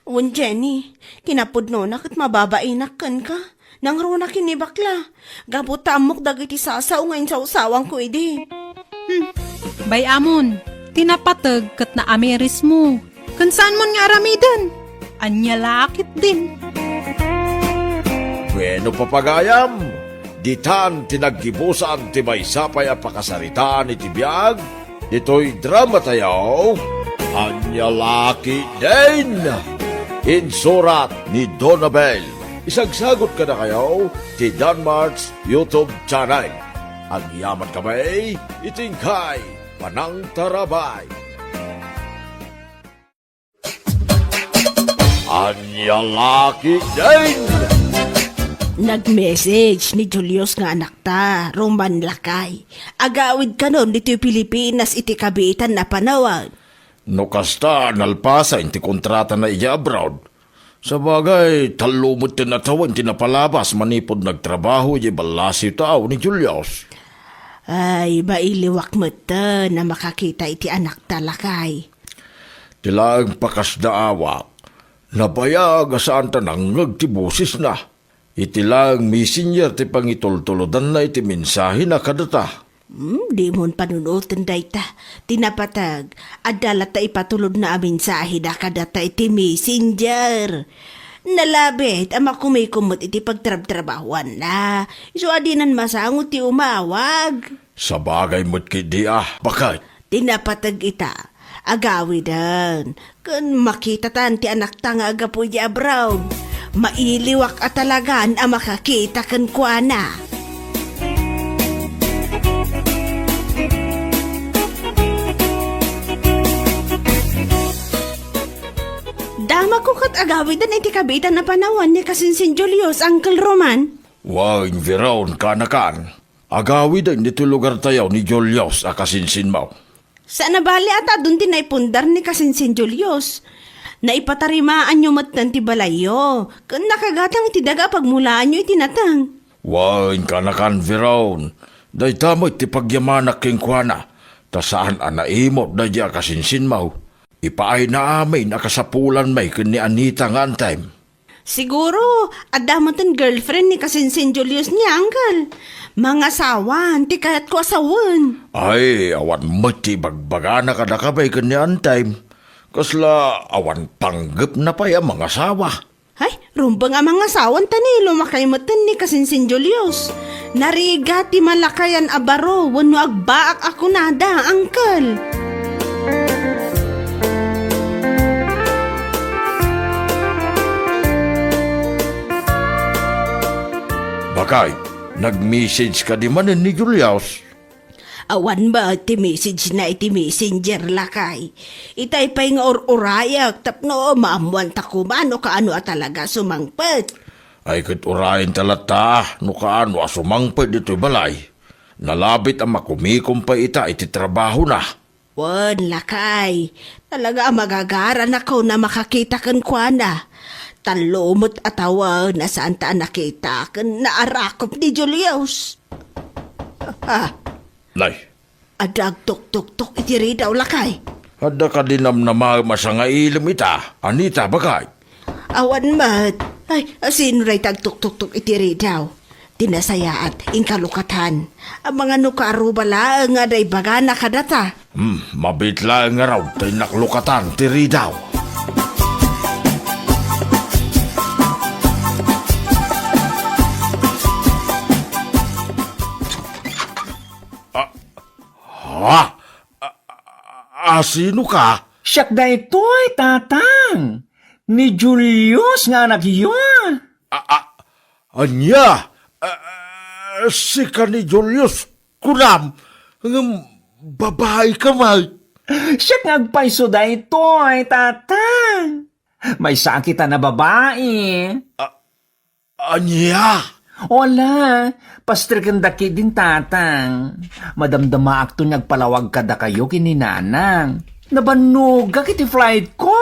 Wen, Jenny, ti napudnona ket mababainak kenka. Nangruna ken ni bakla, gapu ta ammok dagiti sasao nga insawsawanko idi. Hmm, bay-amon, ti napateg ket naamirismo. Ken saanmon nga aramiden? Ania la ketdin? Bueno, papagayam, ditan ti naggibusan ti maysa pay a pakasaritaan iti biag ditoy dramatayo, Ania la ketdin? Insurat ni Donabel. Isagsagot kadakayo ti Danmart's YouTube channel. Agyamankami iti inkay panangtarabay. Ania la ketdin? Nag-message ni Julius nga anakta, Roman, lakay. Agawid kanon ditoy Pilipinas iti kabiitan a panawen. No kasta, nalpasen ti kontratana idiay abroad. Sabagay, tallo metten a tawen ti napalabas manipud nagtrabaho idiay ballasiw ti aw ni Julius. Ay, mailiwak metten a makakita iti anakta, lakay. Ti laeng pakasdaawak, nabayag a saanta nangngeg ti bosesna. Iti laeng messenger ti pangitultulodanna iti mensahena kadata. Hmm, dimon panunoten dayta. Ti napateg, adda latta ipatulodna a mensaheda kadata iti messenger. Nalabit a makumikom met iti pagtrabtrabahoanna. Isu a dinan masango ti umawag. Sabagay met ketdi a, baket. Ti napateg ita, agawiden, ken makitatan ti anakta nga aggapu idiay abroad. Mailiwak a talagan a makakita kenkuana. Damagko ket agawiden iti kabiitan a panawen ni kasinsin Julius, Uncle Roman. Wen, Veron, kaanakan. Agawiden ditoy lugartayo ni Julius a kasinsinmo. Saan a bali a ta adun ti naipundar ni kasinsin Julius. Naipatarimaanyo metten ti balayyo, ken nakagatang iti daga a pagmulaanyo iti nateng. Wen, kaanakan, Veron, dayta met ti pagyamanak kenkuana, ta saan a naimut daydi a kasinsinmo. Ipaayna amin a kasapulan met ken ni Anita nga antayem. Siguro, adda metten girlfriend ni kasinsin Julius ni Uncle. Mangasawan, ti kayatko a sawen. Ay, awan met ti ibagbagana kadakayo ken ni antayem. Kasla awan panggepna pay a mangasawa. Hay, Rumbeng a mangasawan ta ni lumakay metten ni kasinsin Julius. Narigat ti malakayan a baro wenno agbaak a kunada, Uncle. Bakay, nag-message kadi manen ni Julius? Awan met ti message na iti messenger, lakay. Itay pay nga ur-urayak tapno maammuan ta koma no kaano a talaga sumangpet. Ay, ket urayen ta latta no kaano a sumangpet ditoy balay. Nalabit a makumikom pay ita iti trabahona. Wen, lakay. Talaga a magagaranakon a makakita kenkuana. Tallo met a tawen a saanta a nakita ken naarakop ni Julius. Ah, Nay. Adda agtuktuktok iti ridaw, lakay. Adda kadi namnamaem a sangailem ita, Anita, bakay? Awan met. Ay, sino dayta agtuktuktok iti ridaw? Ti nasayaat, inka lukatan. Amangan no kaaruba laeng nga adda ibagana kadata. Hmm, mabiit laeng ngarud ta innak lukatan ti ridaw. Ah, ha? A, a, a, sino ka? Siak daytoy, Tatang. Ni Julius nga anakyo. A, a, ania? A, a, sika ni Julius, kunam, ngem babai ka met. Siak nga agpayso daytoy, Tatang. Maysa a kita a babai. A, Ania? Wala, pastreken da ketdin, Tatang. Madamdamaakto nga agpalawag kadakayo ken ni Nanang. Nabannogak iti flight ko.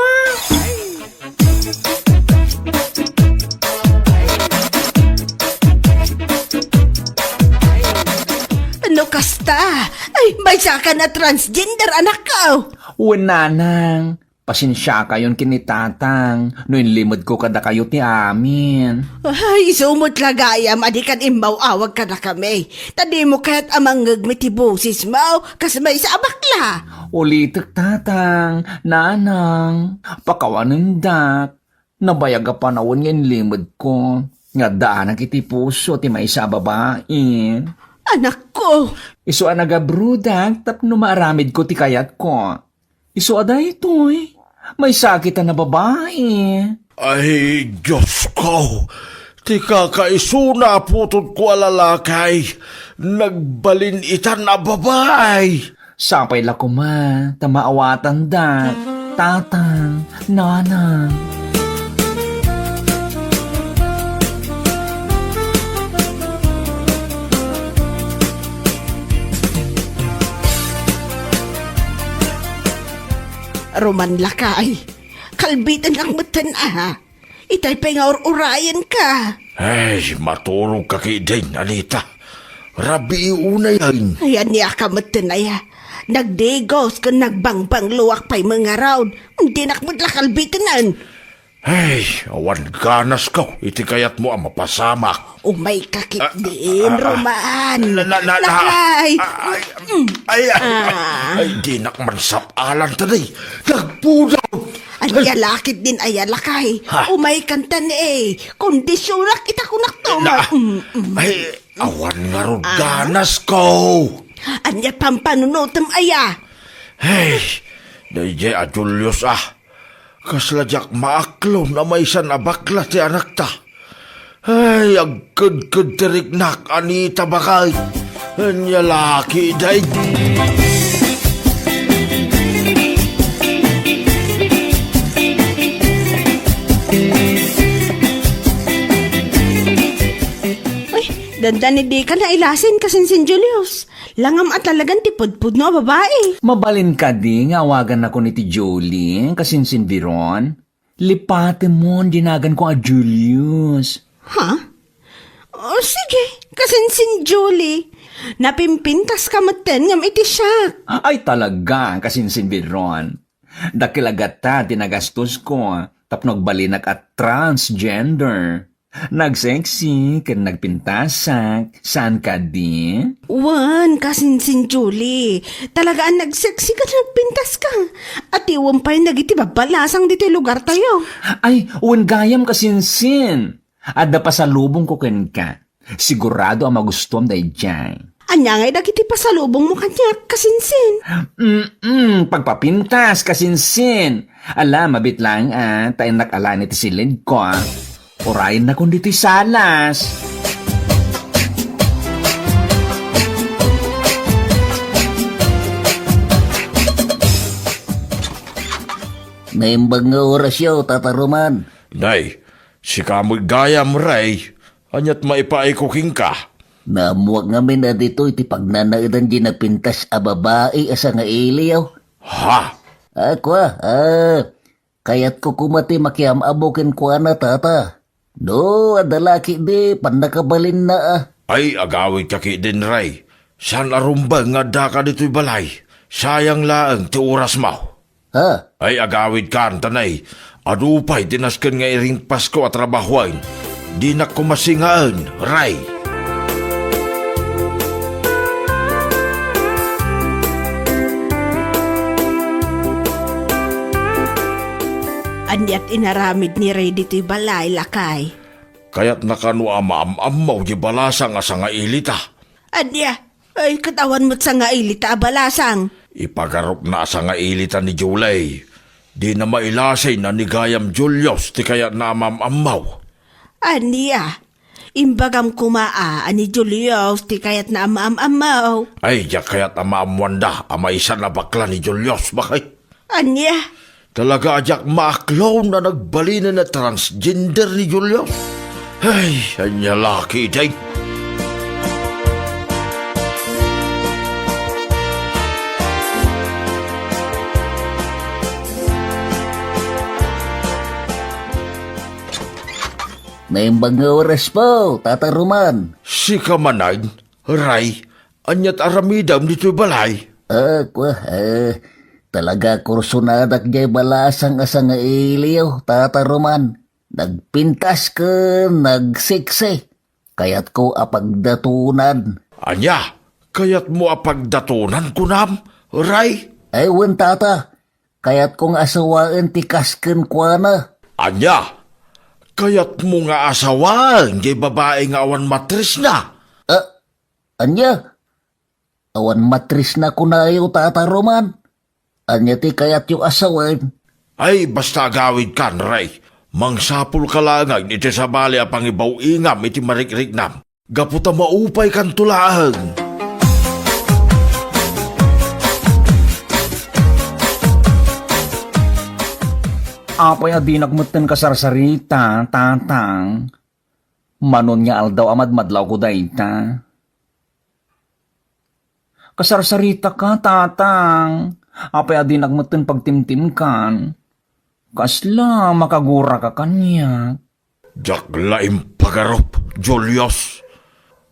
No kasta, ay, maysa ka a transgender, anakko. Wen, Nanang. Pasensiakayon ken ni Tatang no inlimedko kadakayo ti amin. Ay, isu met la gayam a dikan immaw-awag kadakami. Ta dimo kayat a mangngegmi ti bosesmo, kas maysa a bakla. Ulitek, Tatang, Nanang, pakawanendak. Nabayag a panawen nga inlimedko, nga addaanak iti puso ti maysa a babai. Anakko! Isu a nagabrodak tapno maaramidko ti kayatko. Isu a daytoy, maysa a kita a babai. Ay, Diosko! Ti kakaisuna a putodko a lalaki, nagbalin itan a babai! Sapay la koma ta maawatanda, Tatang, Nanang. Ruman, lakay. Kalbitennak metten a. Itay pay nga ur-urayenka. Ay, maturogka ketdin, Anita. Rabii unayen. Ay, ania ka metten aya? Nagdigos ken nagbangbangloak pay met ngarud. Dinak met la kalbitenen. Ay, awan ganasko iti kayatmo a mapasamak. Umayka ketdin, ah, ah, Roman. Na, na, na, na. Lakay. Ah, ay, mm, ay, ay, ah, ay, dinak man sap-alan ta di. Nagpudot. Ania la ketdin aya, lakay. Ha? Umaykan ta ni, eh. Kondisionak ita, kunak to. Na, mm, mm, ay, awan ngarud ganasko. Ania pampanunotem aya? Hey, daydiay a Julius, ah. Kasla diak maaklon a maysan a bakla ti anakta. Ay, agkedked ti riknak, Anita, bakay. Ania la ketdin. Ay, dandani dika nailasin kasinsin Julius. Langam a talagan ti pudpudno a babai. Mabalin kadi nga awagannakon iti Julie, kasinsin Veron? Lipatemon di naganko a Julius. Ha? O, sige, kasinsin Julie. Napimpintaska metten ngem iti siak. Ay, talaga, kasinsin Veron. Dakkel a gata ti nagastosko tapno agbalinak a transgender. Nagseksi ken nagpintasak, saan kadi? Wen, kasinsin Julie. Talagaan nagseksi ken nagpintaska. Atiwem pay dagiti babbalasang ditoy lugartayo. Ay, wen gayam kasinsin. Adda pasalubongko kenka. Sigurado a magustuam daydiay. Ania ngay dagiti pasalubongmo kaniak, kasinsin? Mm-mm, pagpapintas, kasinsin. Ala, mabit laeng, a, ta innak alaen iti siledko, a. Urayennakon ditoy salas. Naimbag nga orasyo, Tata Roman. Nay, sika met gayam, Ray. Ania't maipaayko kenka? Naammoak ngamin a ditoy ti pagnanaedan diay napintas a babai a sangailiyo. Ha? A, kua, a, kayatko koma ti makiam-ammo kenkuana, Tata. No, adda la ketdi pannakabalinna, a. Ay, agawidka ketdin, Ray. Saan a rumbeng nga addaka ditoy balay. Sayang laeng ti orasmo. Ha? Ay, agawidkan, ta nay, adu pay ti nasken nga iringpasko a trabahoen. Dinak koma singaen, Ray. Ania't inaramid ni Ray ditoy balay, lakay? Kayatna kano a maam-ammo diay balasang a sangailita. Ania? Ay, ket awan met sangailita a balasang. Ipagarupna a sangailita ni Julie. Dina mailasin a ni gayam Julius ti kayatna a maam-ammo. Ania? Imbagam koma a, a ni Julius ti kayatna a maam-ammo. Ay, diak kayat a maammoanda a maysa a bakla ni Julius, bakay. Ania? Talaga a diak maaklon a nagbalinen a transgender ni Julius. Ay, ania la ketdi. Naimbag nga oraspo, Tata Roman. Sika manen, Ray, ania't aramidem ditoy balay? A, kua, a, talaga kursonadak diay balasang a sangailiyo, Tata Roman. Nagpintas ken nagseksi. Kayatko a pagdatonan. Ania? Kayatmo a pagdatonan, kunam, Ray? Ay, wen, Tata. Kayatko nga asawaen ti kas kenkuana. Ania? Kayatmo nga asawaen diay babai nga awan matrisna? A, ania? Awan matrisna kunayo, Tata Roman? Ania ti kayatyo a sawen? Ay, basta agawidkan, Ray. Mangsapulka laengen iti sabali a pangibaw-ingam iti marikriknam. Gapu ta maupaykanto laeng. Apay a dinak metten kasarsarita, Tatang? Manon nga aldaw a madmadlawko dayta. Kasarsaritaka, Tatang. Apay a dinak metten pagtimtimkan? Kasla makaguraka kaniak? Diak la impagarup, Julius.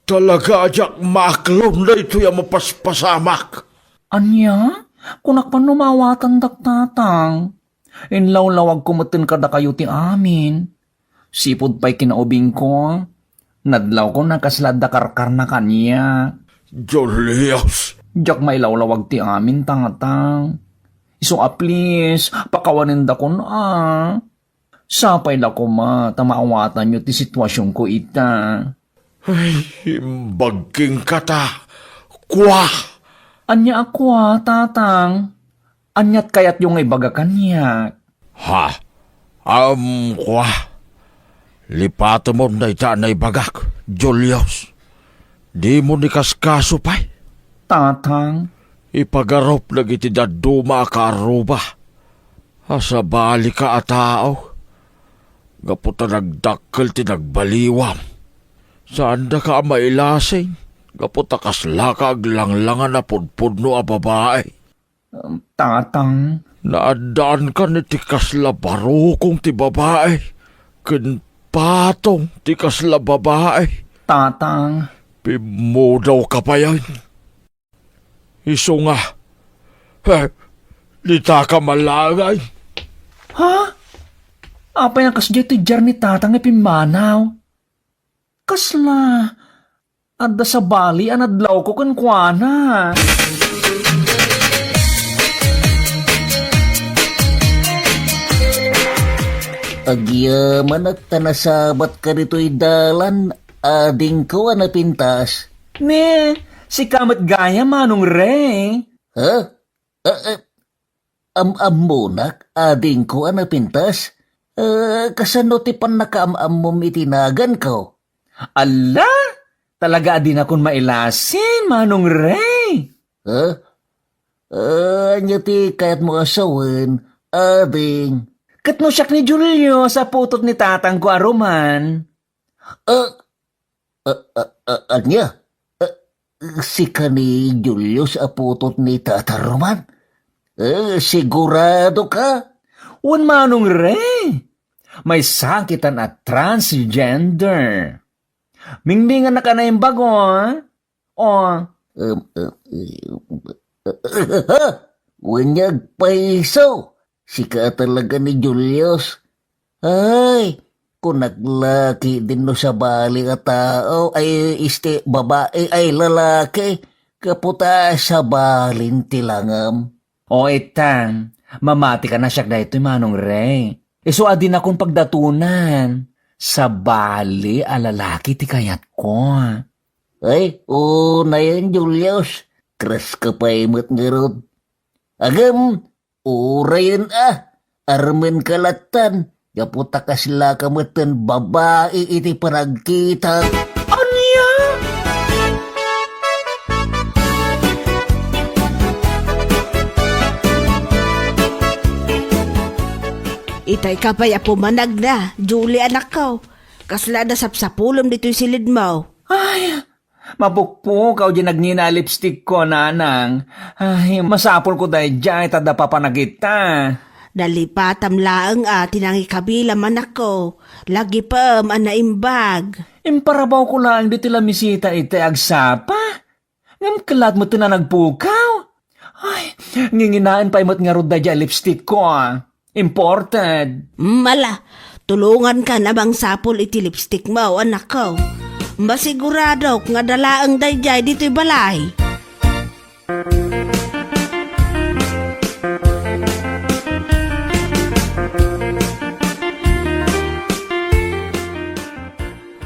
Talaga a diak maaklon daytoy a mapaspasamak. Ania? Kunak pay no maawatandak, Tatang. Inlawlawagko metten kadakayo ti amin. Sipud pay kinaubingko, nadlawkon a kasla adda karkarna kaniak. Julius! Diak mailawlawag ti amin, Tatang. Isu a please, pakawanendakon a. Sapay la koma ta maawatanyo ti situasionko ita. Ay, imbag kenka ta. Kua! Ania a kua, Tatang? Ania't kayatyo nga ibaga kaniak? Ha? Am, kua. Lipatemon dayta a naibagak, Julius. Dimo ni kaskaso pay? Tatang. Ipagarup dagiti dadduma a kaarruba a sabalika a tao. Gapu ta nagdakkel ti nagbaliwam. Saandaka a mailasing, gapu ta kaslaka aglanglangan a pudpudno a babai. Tatang. Naaddaankan iti kasla barukong ti babai, ken patong ti kasla babai. Tatang. Pimmudawka payen. Isu nga, eh, ditaka malaangay. Ha? Apay a kasdiay ti diar ni Tatang a pimmanaw? Kasla, adda sabali a nadlawko kenkuana. Agyamanak ta nasabatka ditoy dalan, adingko a napintas. Ne, sika met gayam, Manong Ray. Ha? Ah, ah, am-ammonak, adingko a napintas? Ah, kasano ti pannakaam-ammom iti naganko? Alla! Talaga a dinakon mailasin, Manong Ray. Ha? Ah, ania ti kayatmo a sawen, ading? Ket no siak ni Julio, sa putot ni tatangko a Roman. Ah, ah, ah, ah, ania? Ah, sika ni Julius a putot ni Tata Roman? Eh, sigurado ka? Wen, Manong Ray. Maysa kita a transgender. Mingmingan na ka na imbag, oh. Oh. Um, um, um, wen nga agpayso. Sika a talaga ni Julius. Ay, kunak la ketdin no sabali a tao, ay, este, babae, ay, lalaki, gapu ta sabalin ti langam. O, itang, mamati ka na siak daytoy, Manong Ray. Isu a dinakon pagdatonan. Sabali a lalaki ti kayatko. Ay, unayen, Julius. Kras ka pay met ngarud. Agem, urayen a, armen ka lattan, gapu ta kasla ka metten babai iti panagkitak. Ania? Itay ka pay a pumanagna, Julie, anakko. Kasla adda sapsapulem ditoy silidmo. Ay, mapukpukaw diay nagngina a lipstickko, nanang. Ay, masapulko daydiay ta adda papanak ita. Nalipatam laeng a ti nangikabilam, anakko. Lagipem a naimbag. Imparabawko laeng ditoy lamisita ita agsapa. Ngem kellat metten a nagpukaw. Ay, nginginaen pay met ngarud daydiay a lipstickko, ah. Imported. Mala, tulongankan a mangsapul iti lipstickmo, anakko. Masiguradok nga adda laeng daydiay ditoy balay.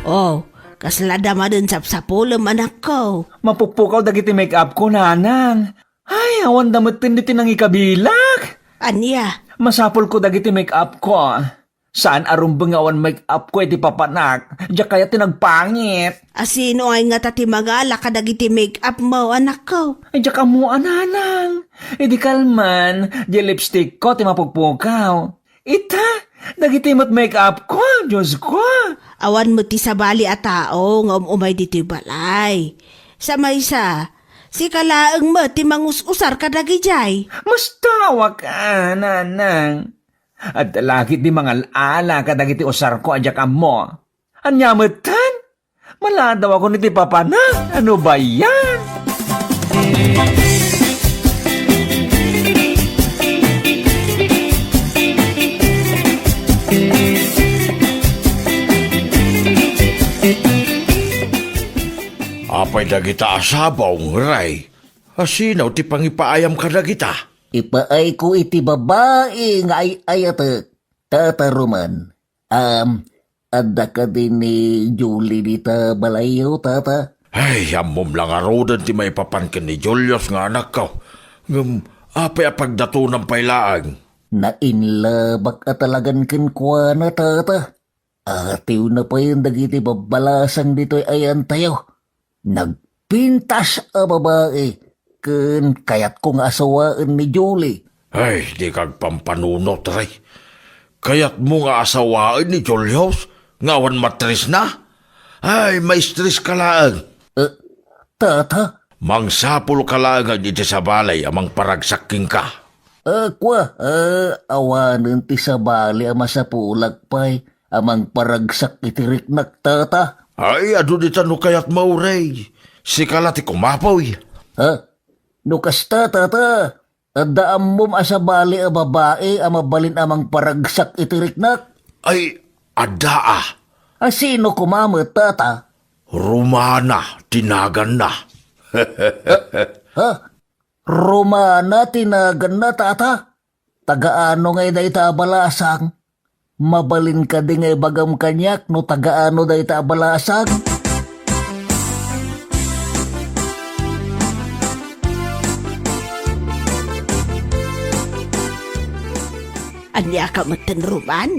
Oh, kasla adda manen sapsapulem, anakko. Mapukpukaw dagiti make-upko, nanang. Ay, awanda metten ditoy nangikabilak. Ania? Masapulko dagiti make-upko. Saan a rumbeng nga awan make-upko iti papanak. Diak kayat ti nagpangit. A sino ngay ngata ti mangala kadagiti make-upmo, anakko? Ay, diak ammo a, nanang. Idi kalman, diay lipstickko ti mapukpukaw. Ita, dagiti met make-upko, Diosko. Awan met ti sabali a tao nga um-umay ditoy balay. Sa maysa, sika laeng met ti mangus-usar kadagidiay. Mastawak a, nanang. Adda la ketdi mangal-ala kadagiti usarko a diak ammo. Ania metten? Maladawakon iti papanak. Ano ba yan? Apay dagita a sabong, Ray? A sino ti pangipaayam kadagita? Ipaayko iti babai nga ay-ayatek, Tata Roman. Am, adda kadi ni Julie dita balayyo, Tata? Ay, ammom la ngaruden ti maipapan ken ni Julius nga anakko. Ngem, apay a pagdatonam pay laeng? Nainlabak a talagan kenkuana, Tata. Atiwna payen dagiti babbalasang ditoy ayantayo. Nagpintas a babai ken kayatko nga asawaen ni Julie. Ay, dika agpampanunot, Ray. Kayatmo nga asawaen ni Julius nga awan matrisna? Ay, maistriska laeng. Eh, Tata? Mangsapulka laeng iti sabali a mangparagsak kenka. Ah, kua, ah, awanen ti sabali a masapulak pay a mangparagsak iti riknak, Tata. Ay, adu dita no kayatmo, Ray. Sika la ti kumapuy. Ha? No kasta, Tata, adda ammom a sabali a babai a mabalin a mangparagsak iti riknak? Ay, adda a. A sino koma met, Tata? Romana ti naganna. Ha? Romana ti naganna, tata? Taga-ano ngay dayta a balasang? Mabalin kadi nga ibagam kaniak no taga-ano dayta a balasang? Ania ka metten, Roman?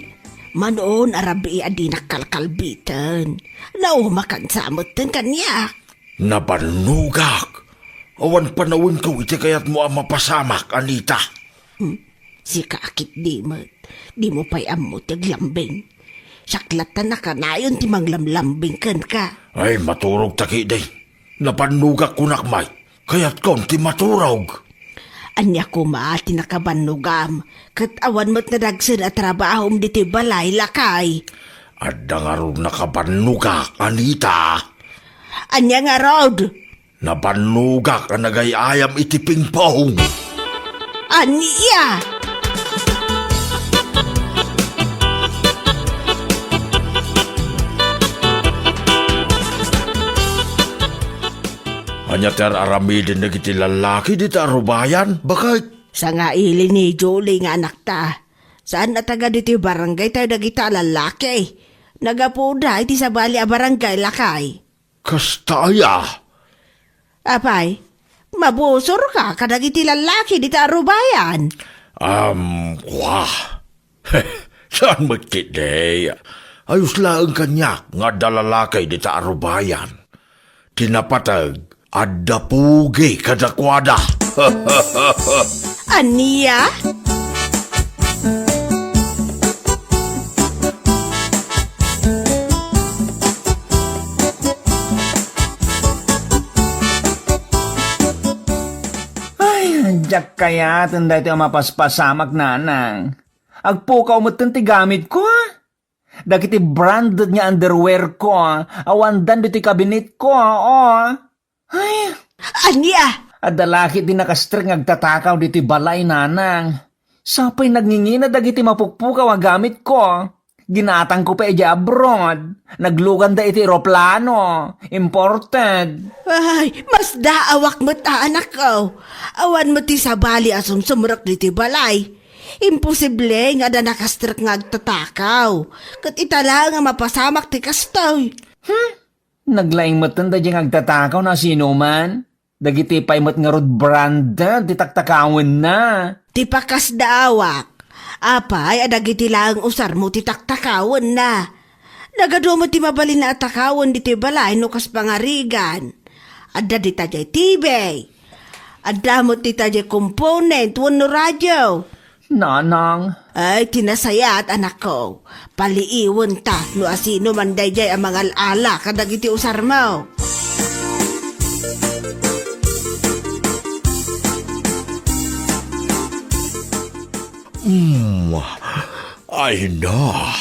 Manon a rabii a dinak kalkalbiten. Naumakan sa metten kaniak. Nabannogak. Awan panawenko iti kayatmo a mapasamak, Anita. Hmm. Sika a ketdi met. Dimo pay ammo ti aglambing. Siak latta nakanayon ti manglamlambing kenka. Ay, maturog ta ketdi. Nabannogak kunak, may. Kayatkon ti maturog. Ania koma ti nakabannogam, ket awan met nadagsen a trabahom ditoy balay, lakay? Adda ngarud nakabannogak, Anita. Ania ngarud? Nabannogak a nagay-ayam iti pingpong. Ania? Ania ti ar-aramiden dagiti lallaki dita a rubayan, baket? Sangaili ni Julie nga anakta. Saan a taga ditoy barangay tayo dagita a lallaki. Nagapuda iti sabali a barangay, lakay. Kasta aya? Apay, mabusorka kadagiti lallaki dita a rubayan? Um, wah. Saan met ketdi? Ayos laeng kaniak nga adda lalaki dita a rubayan. Ti napateg, adda pugi kadakuada. Ania? Ay, diak kayaten daytoy a mapaspasamak, nanang. Agpukaw metten ti gamitko, a. Dagiti branded nga underwearko, a, awandan ditoy kabinetko, a, o. Ay. Ania? Adda la ketdi nakastrek nga agtatakaw ditoy balay, nanang. Sapay nagngingina dagiti mapukpukaw a gamitko. Ginatangko pay idiay abroad. Nagluganda iti eroplano. Imported. Ay, masdaawak met a, anakko. Awan met ti sabali a sumsumrek ditoy balay. Imposible nga adda nakastrek nga agtatakaw. Ket ita laeng a mapasamak ti kastoy. Hmm? Naglaing metten daydiay nga agtatakaw no asinoman. Dagiti pay met ngarud branded ti taktakawenna. Ti pakasdaawak. Apay a dagiti laeng usarmo ti taktakawenna. Nagadu met ti mabalin a takawen ditoy balay no kas pangarigan. Adda dita diay T V. Adda met dita diay component wenno radio. Nanang. Ay, ti nasayaat, anakko. Paliiwenta no asinoman daydiay a mangal-ala kadagiti usarmo. Mm, ay na,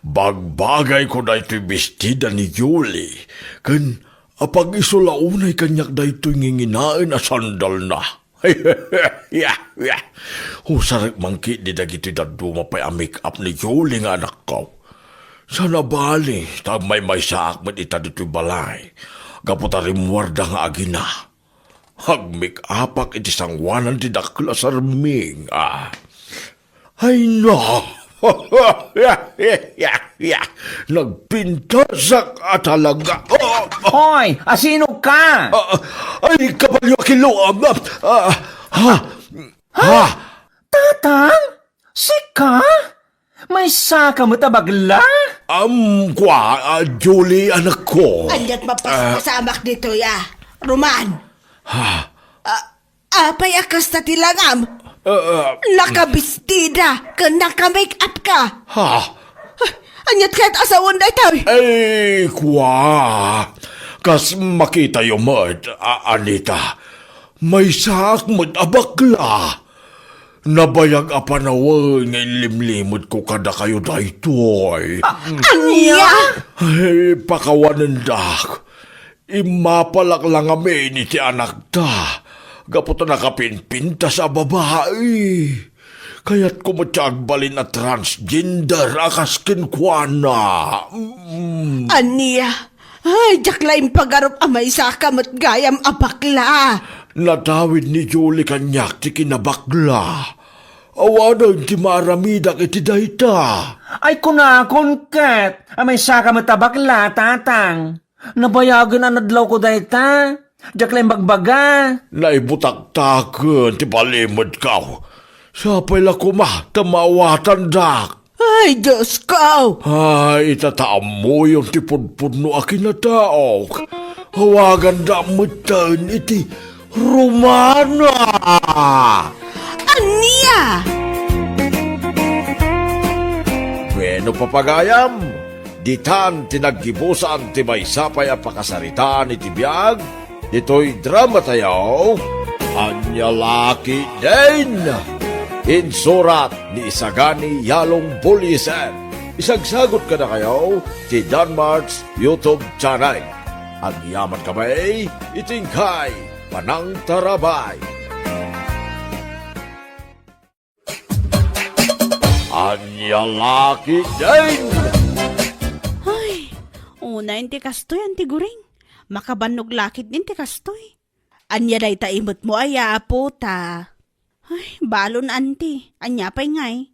bagbagayko daytoy bestida ni Julie, ken apag-isu la unay kaniak daytoy nginginaen a sandalna. Usarek man ketdi dagiti dadduma pay a make-up ni Julie nga anakko. Saan a bali, ta agmaymaysaak met ita ditoy balay, gapu ta rimmuarda nga agina. Agmake-upak iti sangoanan ti dakkel a sarming, a. Ay, na! Nagpintasak a talaga. Oh! Hoy, asino ka? Ah, ay, kabalyo a kiluam. Ah, ha? Ha? Tatang? Sika? Maysa ka met a bagla? Am, kua, ah, Julie, anakko. Ania't mapaspasamak ditoy, a. Roman. Ha? Ah, apay a kasta ti langam? Ah, ah. Nakabistida ken naka-make-up ka. Ha? Ania't kayat a sawen daytoy? Ay, kua. Kas makitayo met, a-, Anita. Maysaak met a bakla. Nabayag a panawen nga inlimlimedko kadakayo daytoy. Ah, ania? Ay, pakawanendak. Immapalak la ngamin iti anakta, gapu ta nakapinpintas a babai. Kayatko met ti agbalin a transgender a kas kenkuana. Mm. Ania? Ay, diak la impagarup a maysaka met gayam a bakla. Nadawid ni Julie kaniak ti kinabakla. Awanen ti maaramidak iti dayta. Ay, kunakon ket a maysaka met a bakla, Tatang. Nabayagen a nadlawko dayta. Diak la imbagbaga. Naibutaktaken ti balimedko. Sapay la koma ta maawatandak. Ay, Diosko! Ay, ita ta ammoyon ti pudpudno a kinataok. Awaganda metten iti Romana! Ania? Bueno, papagayam, ditan ti naggibusan ti maysa pay a pakasaritaan iti biag, ditoy dramatayo, Ania La Ketdin! Insurat ni Isagani Yalong Buliser. Isagsagut kadakayo ti Danmart's YouTube channel. Agyaman kami iti inkay panangtarabay. Ania La Ketdin! Ay, unay ti kastoy, Anti Guring. Makabannog la ketdin ti kastoy. Ania dayta imetmo aya, Puta? Ay, balon, Anti. Ania pay ngay?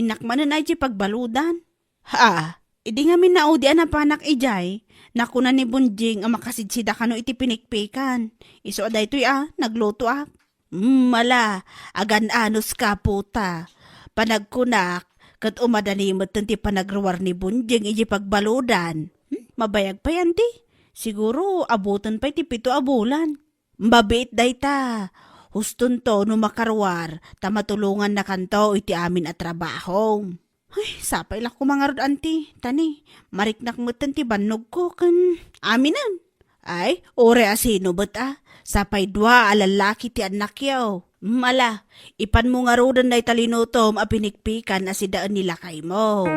Innak manen ay ti pagbaludan. Ha, idi ngamin naudi a napanak idiay, nakuna ni Bonjing a makasidsida kano iti pinikpikan. Isu a daytoy a, naglutoak. Mm, ala, agan-anos ka, Puta. Panagkunak, ket umadani metten ti panagruar ni Bonjing iti pagbaludan. Hmm, mabayag pay, Anti. Siguro, abuten pay ti pito a bulan. Mabiit dayta. Hustonto no makaruar, ta matulongannakanto iti amin a trabaho. Ay, sapay la koma ngarud, Anti. Tani, mariknak metten ti bannogko ken aminen. Ay, uray a sino met a, sapay dua a lallaki ti annakyo. Mala, ipanmo ngaruden dayta linutom a pinikpikan a sidaen ni lakaymo.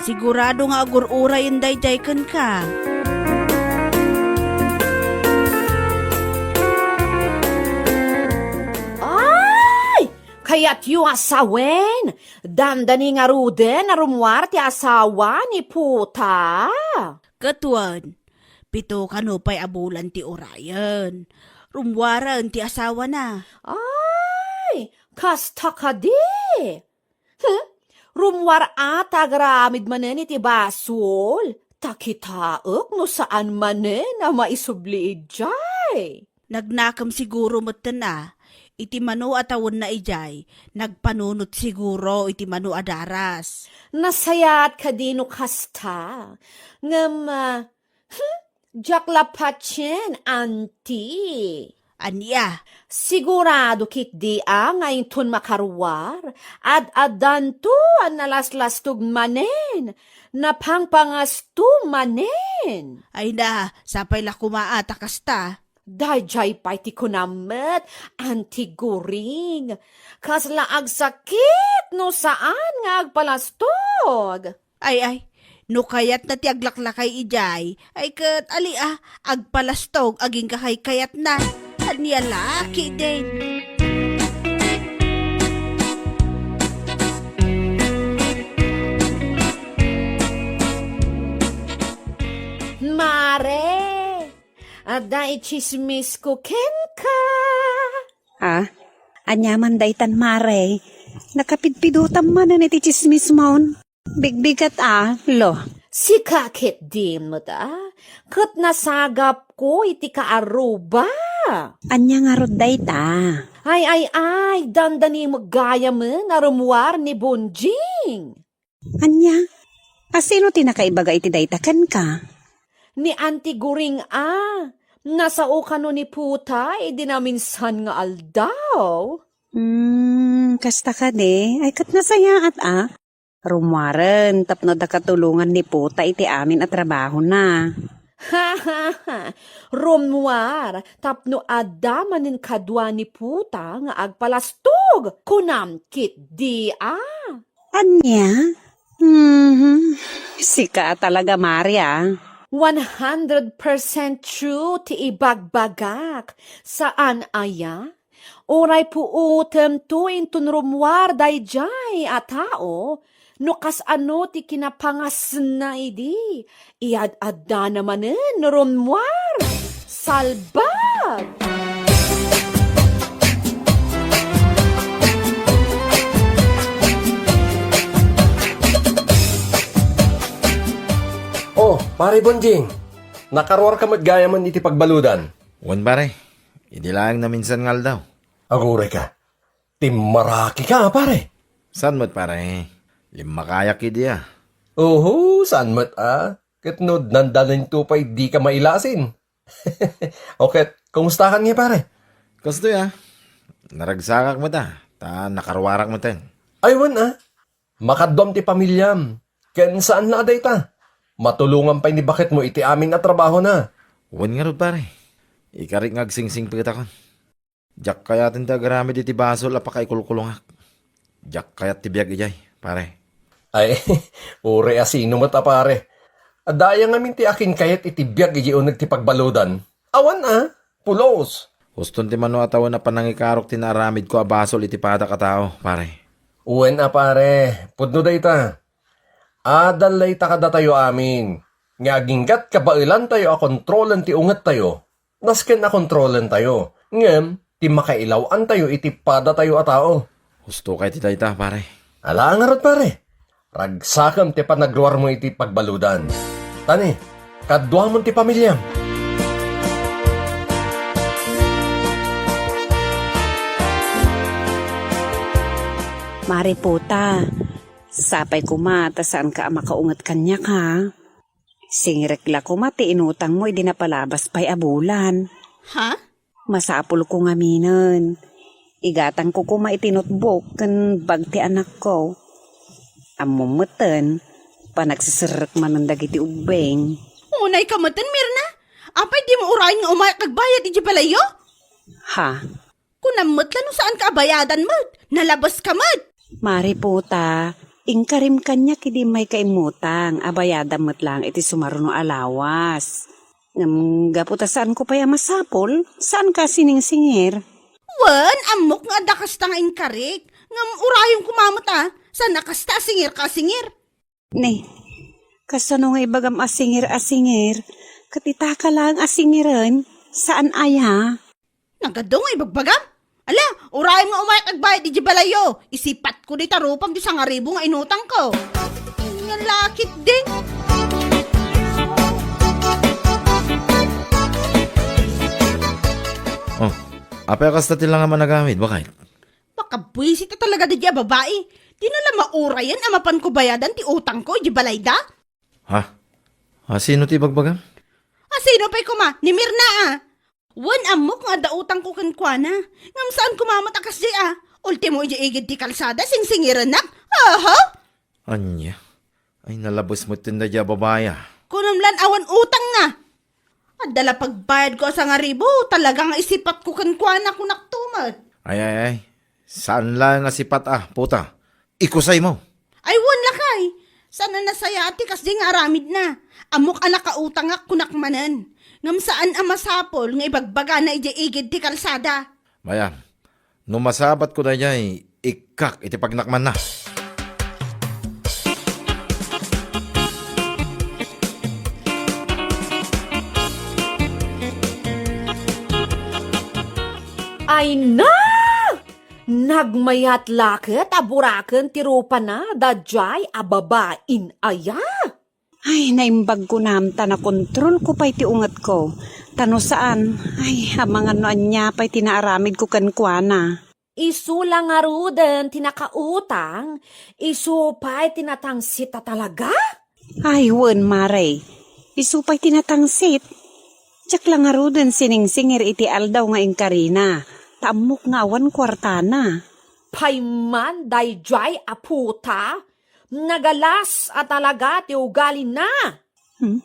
Sigurado nga agur-urayen daydiay kenka. Ay! Kayatyo a sawen, dandani ngaruden a rummuar ti asawa ni Puta. Ket wen, pito kano pay a bulan ti urayen. Rummuaren ti asawana. Ay, kasta kadi? Hmm? Rummuar a ta agraramid manen iti basol. Ta kitaek no saan manen a maisubli idiay. Nagnakem siguro metten a, iti mano a tawenna idiay, nagpanunot siguro iti mano a daras. Nasayaat kadi no kasta? Ngem, ah, hmm, diak la patien, Anti. Ania? Sigurado ketdi a nga inton makaruar, ad-addanto a nalaslastog manen, napangpangasto manen. Ay na, sapay la koma a ta kasta. Daydiay pay ti kunam met, Anti Guring. Kasla agsakit no saan nga agpalastog. Ay, ay, no kayatna ti aglaklakay idiay, ay ket ali a, agpalastog agingga kay kayatna. Ania la ketdin? Mare, adda itsismisko kenka. Ah, ania man daytan, Mare? Nakapidpidotam manen iti tsismismon. Bigbigat a, lo. Sika ketdi met a, ket nasagapko iti kaarruba. Ania ngarud dayta? Ay, ay, ay, dandani met gayamen a rummuar ni Bonjing. Ania? A sino ti nakaibaga iti dayta kenka? Ni Anti Guring a, nasao kano ni Puta idi naminsan nga aldaw. Hmm, kasta kadi? Ay, ket nasayaat a. Rummuaren tapno adda katulongan ni Puta iti amin a trabahona. Rummuar tapno adda manen kadua ni Puta nga agpalastog, kunam ketdi a. Ania? Mhm. Sika a talaga, Maria. One hundred percent true ti ibagbagak. Saan aya? Uray puotemto inton rummuar daydiay a tao, No kasano ti kinapangasna idi, iyad-addana manen no rummuar. Salbag! Oh, Pare Bonjing, nakaruarka met gayamen iti pagbaludan. Wen, pare. Idi laeng naminsan nga aldaw. Aguray ka. Timmaraki ka, pare. Saan met, pare? Limmakayak idi, a. Oho, saan met, a? Ket no dandaninto pay dika mailasin. O ket, kumustakan nga, pare? Kastoy, a. Naragsakak met, a. Ta nakaruarak met, en. Ay, wen, a. Makaduam ti pamiliam. Ken saan la a dayta. Matulongam pay ni baketmo iti amin a trabahona. Wen ngarud, pare. Ikarik nga agsingsingpetakon. Diak kayaten ti agaramid iti basol a pakaikulkulongak. Diak kayat ti biag idiay, pare. Ay, uray a sino met a pare. Adda aya ngamin ti akinkayat iti biag idiay uneg ti pagbaludan. Awan a, pulos. Huston ti mano a tawen a panangikarok ti naaramidko a basol iti padak a tao, pare. Wen a pare, pudno dayta. Adal layta kadatayo amin, nga aginggat kabaelantayo a kontrolen ti ungettayo. Nasken a kontrolentayo, ngem ti makailaw-antayo iti padatayo a tao. Husto kay ti dayta, pare. Ala ngarud, pare. Ragsakem ti panagruarmo iti pagbaludan. Tani, kaduamon ti pamiliam. Mariputa, sapay koma ta saanka a makaunget kaniak, ha? Singirek la koma ti inutangmo idi napalabas pay a bulan. Ha? Masapulko ngaminen. Igatangko koma iti notebook ken bag ti anakko. Ammom metten, panagsiserrek manen dagiti ubbing. Unay ka metten, Mirna? Apay dimo urayen nga umayak agbayad iti balayyo? Ha? Kunam met la no saanka a bayadan met, nalabes ka met. Mariputa, inkarim kaniak idi immayka immutang a bayadam met laeng iti sumaruno a lawas. Ngem gapu ta saanko pay a masapul, saanka a siningsingir. Wen, ammok nga adda kasta nga inkarik. Ngem urayon koma met a, saan a kasta a singir ka a singir. Ne, kasano nga ibagam a singir a singir? Ket itaka laeng a singiren, saan aya? Nagadu nga ibagbagam? Ala, urayen nga umayak agbayad iti balayyo. Isipatko dita rupam ti sangaribu nga inutangko. Nga lakit din. Oh, apay a kasta ti langam a nagawid, bakay? Makabuisit a talaga daydiay a babai. Dina la maurayen a mapanko bayadan ti utangko iti balayda. Ha? A, sino ti ibagbagam? A, sino pay koma? Ni Mirna a. Wen, ammok nga adda utangko kenkuana. Ngem saan koma met a kasdiay a. Ultimo idiay igid ti kalsada, singsingirennak. Aha! Ania? Ay, nalabes met ti daydiay a babai a. Kunam lan awan utangna. Adda la pagbayadko a sangaribu, talaga nga isipatko kenkuana, kunakto met. Ay, ay, ay. Saan laeng a sipat a, puta. Ikusaymo. Ay, wen, lakay. Saan a nasayaat ti kasdiay nga aramidna. Ammok a nakautangak, kunak manen. Ngem saan a masapul nga ibagbagana idiay igid ti kalsada. Mayam, no masabatko daydiay, ikkak iti pagnakmanna. Ay na! Nagmayat la ket a buraken ti rupana daydiay a babain aya. Ay, naimbag kunam ta nakontrolko pay ti ungetko. Ta no saan, ay, amangan no ania pay ti naaramidko kenkuana. Isu la ngaruden ti nakautang, isu pay ti natangsit a talaga? Ay, wen, mare. Isu pay ti natangsit. Diak la ngaruden siningsingir iti aldaw nga inkarina, ta ammok nga awan kuartana. Pay man daydiay a puta, nagalas a talaga ti ugalina. Hmm?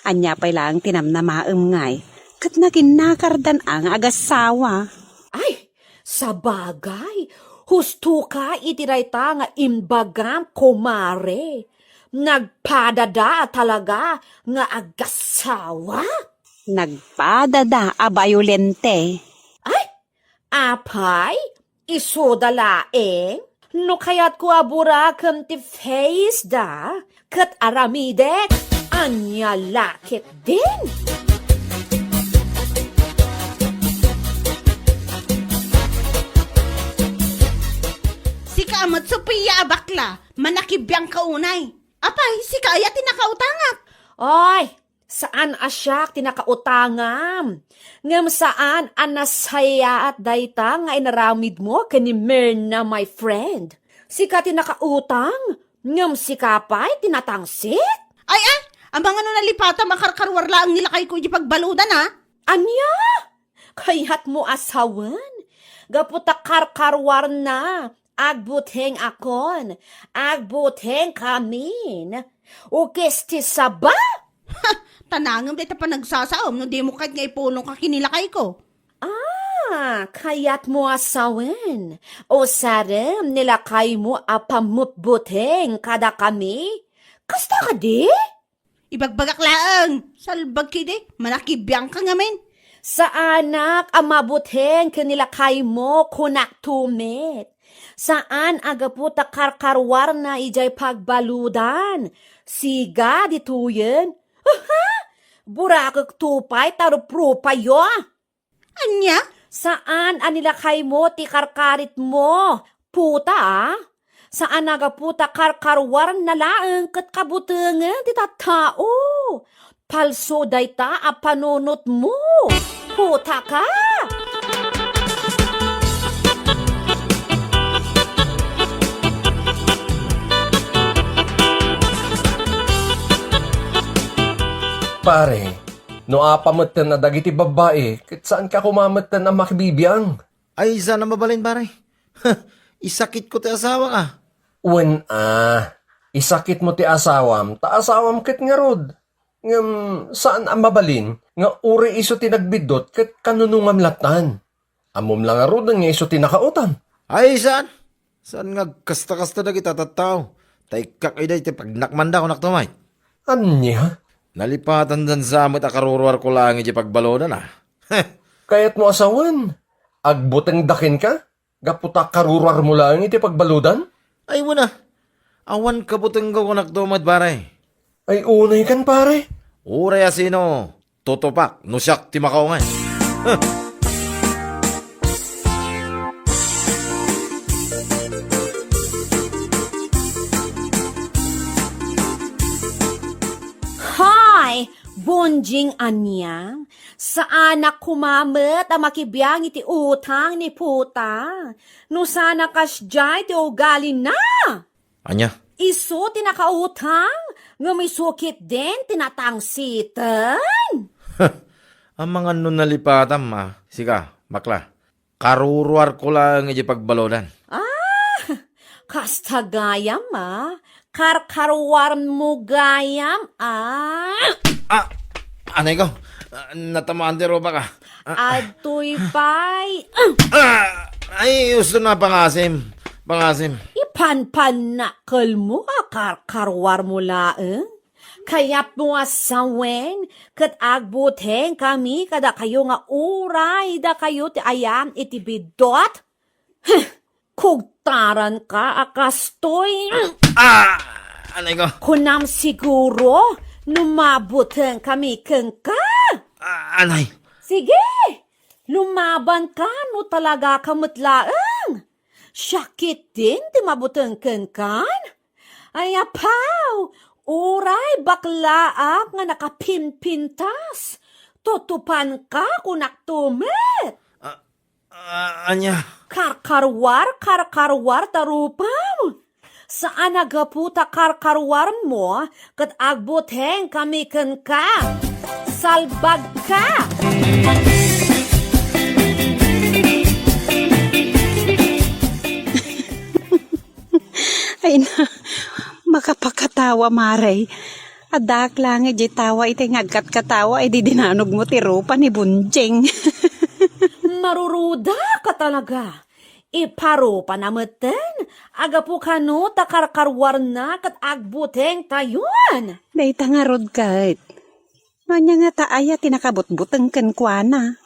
Ania pay laeng ti namnamaem ngay? Ket naginnakardan a nga agassawa. Ay, sabagay, husto ka iti dayta nga imbagam, kumare. Nagpadada a talaga nga agassawa? Nagpadada a bayolente. Ay, apay, isuda laeng? No kayatko a buraken ti face da, ket aramidek, ania la ketdin? Sika met, Sofia a bakla, manakibiangka unay. Apay, sika aya ti nakautangak? Oy, saan a siak ti nakautangam. Ngem saan a nasayaat dayta nga inaramidmo ken ni Mirna, my friend. Sika ti nakautang, ngem sika pay ti natangsit? Ay, ay, amangan no nalipatam a karkaruar laeng ni lakayko iti pagbaludan, a? Ania? Kayatmo a sawen? Gapu ta karkaruarna, agbutengakon, agbutengkamin. Ukis ti saba? Ha! Tanangem dayta panagsasaom no dimo kayat nga ipulongka ken ni lakayko. Ah, kayatmo a sawen? Usarem ni lakaymo a pammutbuteng kadakami? Kasta kadi? Ibagbagak laeng, salbag kidi, manakibiangka ngamin. Saanak a mabuteng ken ni lakaymo, kunakto met. Saan a gapu ta karkaruarna idiay pagbaludan. Siga ditoyen. Aha! Burakekto pay ta ruprupayo. Ania? Saan a ni lakaymo ti karkaritmo, puta, a? Saan a gapu ta karkaruarna laeng ket kabutengen ti tattao. Palso dayta a panunotmo. Putaka! Pare, no apa metten a dagiti babbai, ket saanka koma metten a makibibiang? Ay, saan a mabalin, pare. Isakitko ti asawak, a. Wen, a, isakitmo ti asawam, ta asawam ket ngarud. Ngem saan a mabalin nga uray isu ti nagbiddut ket kanunongam lattan. Ammom la ngaruden nga isu ti nakautang. Ay, saan? Saan nga agkasta-kasta dagiti tattao? Ta ikkak ida iti pagnakmanda, kunakto met. Ania? Nalipatandan sa met a karuruarko laeng iti pagbaludan, a. Heh! Kayatmo a sawen, agbutengda kenka? Gapu ta karuruarmo laeng iti pagbaludan? Ay, wen a. Awan kabutengko, kunakto met, pare. Ay, unaykan, pare. Uray a sino, tutupak no siak ti makaungay. Huh! Hay! Bonjing, ania? Saanak koma met a makibiang iti utang ni puta. No saan a kasdiay ti ugalina. Ania? Isu ti nakautang, ngem isu ketdin ti natangsiten. Amangan no nalipatam, a. Sika, bakla. Karuruarko laeng iti pagbaludan. Ah, kasta gayam, a. Karkaruarmo gayam, a. Ah, anay ko, ah, natamaan ti rupak, a. Ah, adtoy pay. Ah, ay, usto na, pangasim. Pangasim. Ipanpanakkelmo a karkaruarmo laeng. Kayatmo a sawen, ket agbutengkami kadakayo nga uray dakayo ti ayan iti biddut? Huh! Kugtaranka a kastoy. Ah! Anay ko. Kunam siguro no mabutengkami kenka? Ah, anay. Sige! Lumabanka no talagaka met laeng. Siak ketdin ti mabuteng kenkan? Ay, apaw! Uray baklaak nga nakapimpintas, tutupanka, kunakto met. Ah, ah, ania? Karkaruar, karkaruar ta rupam. Saan a gapu ta karkaruarmo ket agbutengkami kenka. Salbagka! Ay na, makapakatawa, Mare. Addaak laeng idiay tawa iti nga agkatkatawa, idi dinanogmo ti rupa ni Bonjing. Marurudaka talaga. Iparupana metten, agapu kano ta karkaruarna ket agbutengtayon. Dayta ngarud ket. Ania ngata aya ti nakabutbuteng kenkuana?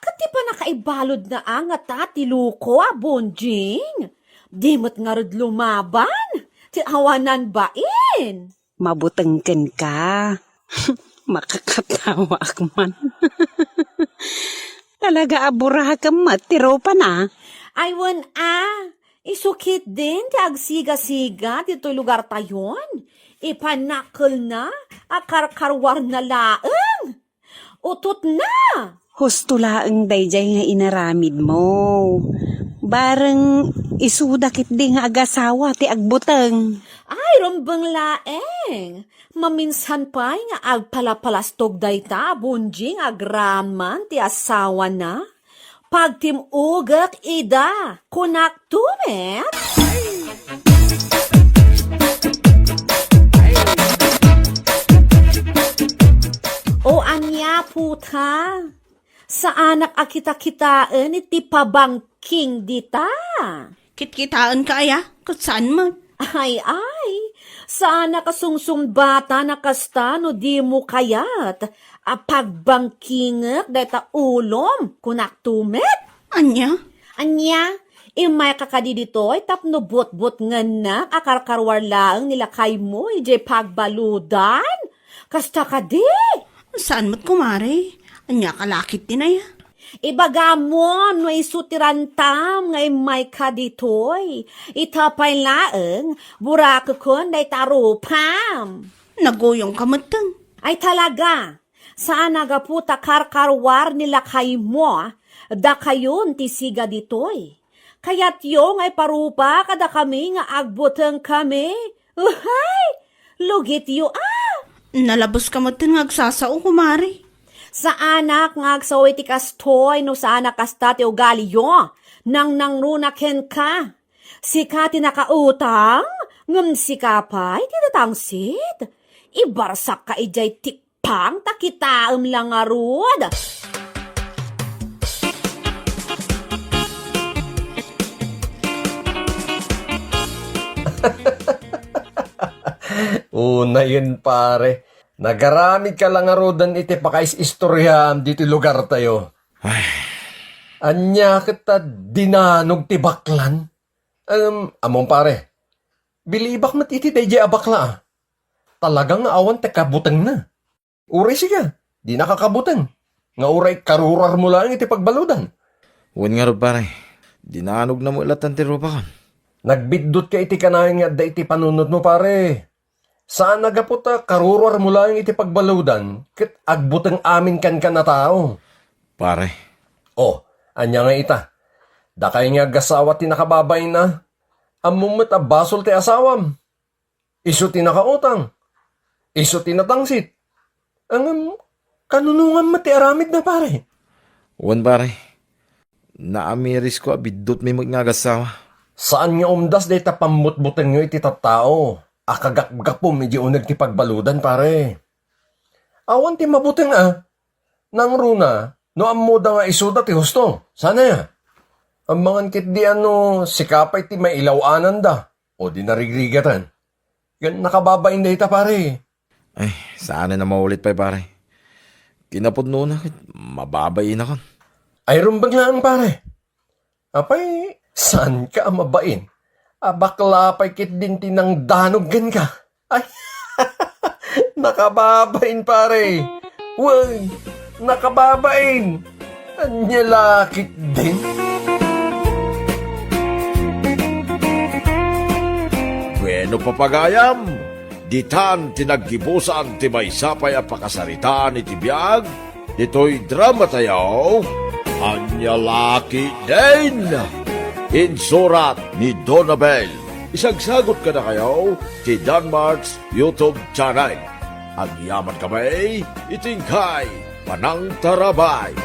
Ket ti pannakaibaludna a ngata ti loko a Bonjing? Di met ngarud lumaban ti awanan bain. Mabuteng kenka. Makakatawaak man. Talaga a burakem met ti rupana. Ay, wen a, isu ketdin ti agsiga-siga ditoy lugartayon. Ipanakkelna a karkarwarna laeng. Utotna! Husto laeng daydiay nga inaramidmo. Bareng isuda ketdi nga agasawa ti agbuteng. Ay, rumbeng laeng. Maminsan pay nga agpalapalastog dayta a bonjing agraman ti asawana. Pagtim-ogek ida, kunak to met. O ania, puta? Saanak a kita-kitaen iti pabangking dita. Kitkitaenka aya? Ket saan met? Ay, ay, saanak a sungsungbaton a kasta no dimo kayat a pagbangkingek dayta ulom, kunak to met. Ania? Ania, immayka kadi ditoy tapno butbutngennak a karkarwar laeng ni lakaymo idiay pagbaludan? Kasta kadi? Saan met, kumare? Ania ka lakit din aya? Ibagamon no isu ti rantam nga immayka ditoy. Ita pay laeng, burakeken dayta rupam. Naguyongka metten. Ay talaga, saan a gapu ta karkarwar ni lakaymo, dakayon ti siga ditoy. Kayatyo nga iparupa kadakami nga agbutengkami? Uhay! Lugityo a! Nalabeska metten nga agsasao, kumare. Saanak nga agsao iti kastoy no saan a kasta ti ugaliyo. Nangnangruna kenka. Sika ti nakautang, ngem sika pay ti natangsit. Ibarsakka idiay tik- pang ta kitaem la ngarud. Unayen, pare. Nagaramidka la ngaruden iti pakais-istoriam ditoy lugartayo. Ay. Ania ket ta dinanog ti baklan? Em, ammom, pare. Bilibak met iti daydiay a bakla, a. Talaga nga awan ti kabutengna. Uray sika, dinaka kabuteng, nga uray karurarmo laeng iti pagbaludan. Wen ngarud, pare, dinanogna met latta ti rupakon. Nagbiddutka iti kanayon nga adda iti panunotmo, pare. Saan a gapu ta karurarmo laeng iti pagbaludan ket agbuteng amin kenka a tao. Pare. O, ania nga ita? Dakay nga agasawa ti nakababain a. Ammom met a basol ti asawam. Isu ti nakautang. Isu ti natangsit. Ngem, kanunongan met ti aramidna, pare? Wen, pare. Naamirisko a biddutmi met nga agasawa. Saan nga umdas dayta pammutbutengyo iti tattao a kagapgapum idiay uneg ti pagbaludan, pare. Awan ti mabuteng a. Nangruna, no ammoda nga isuda ti husto, saan aya? Amangan ketdi a no sika pay ti mailaw-ananda, o di narigrigatan. Ngem nakababain dayta, pare. Ay, saan a maulit pay, pare. Kinapudnona ket mababainakon. Ay, rumbeng laeng, pare. Apay, saanka a mabain? A bakla pay ketdin ti nangdanog kenka. Ay, nakababain, pare. Wen, nakababain. Ania la ketdin? Bueno, papagayam, ditan ti naggibusan ti maysa pay a pakasaritaan iti biag ditoy dramatayo, Ania la ketdin? Insurat ni Donabel. Isagsagut kadakayo ti Danmart's YouTube channel. Agyamankami iti inkay panangtarabay.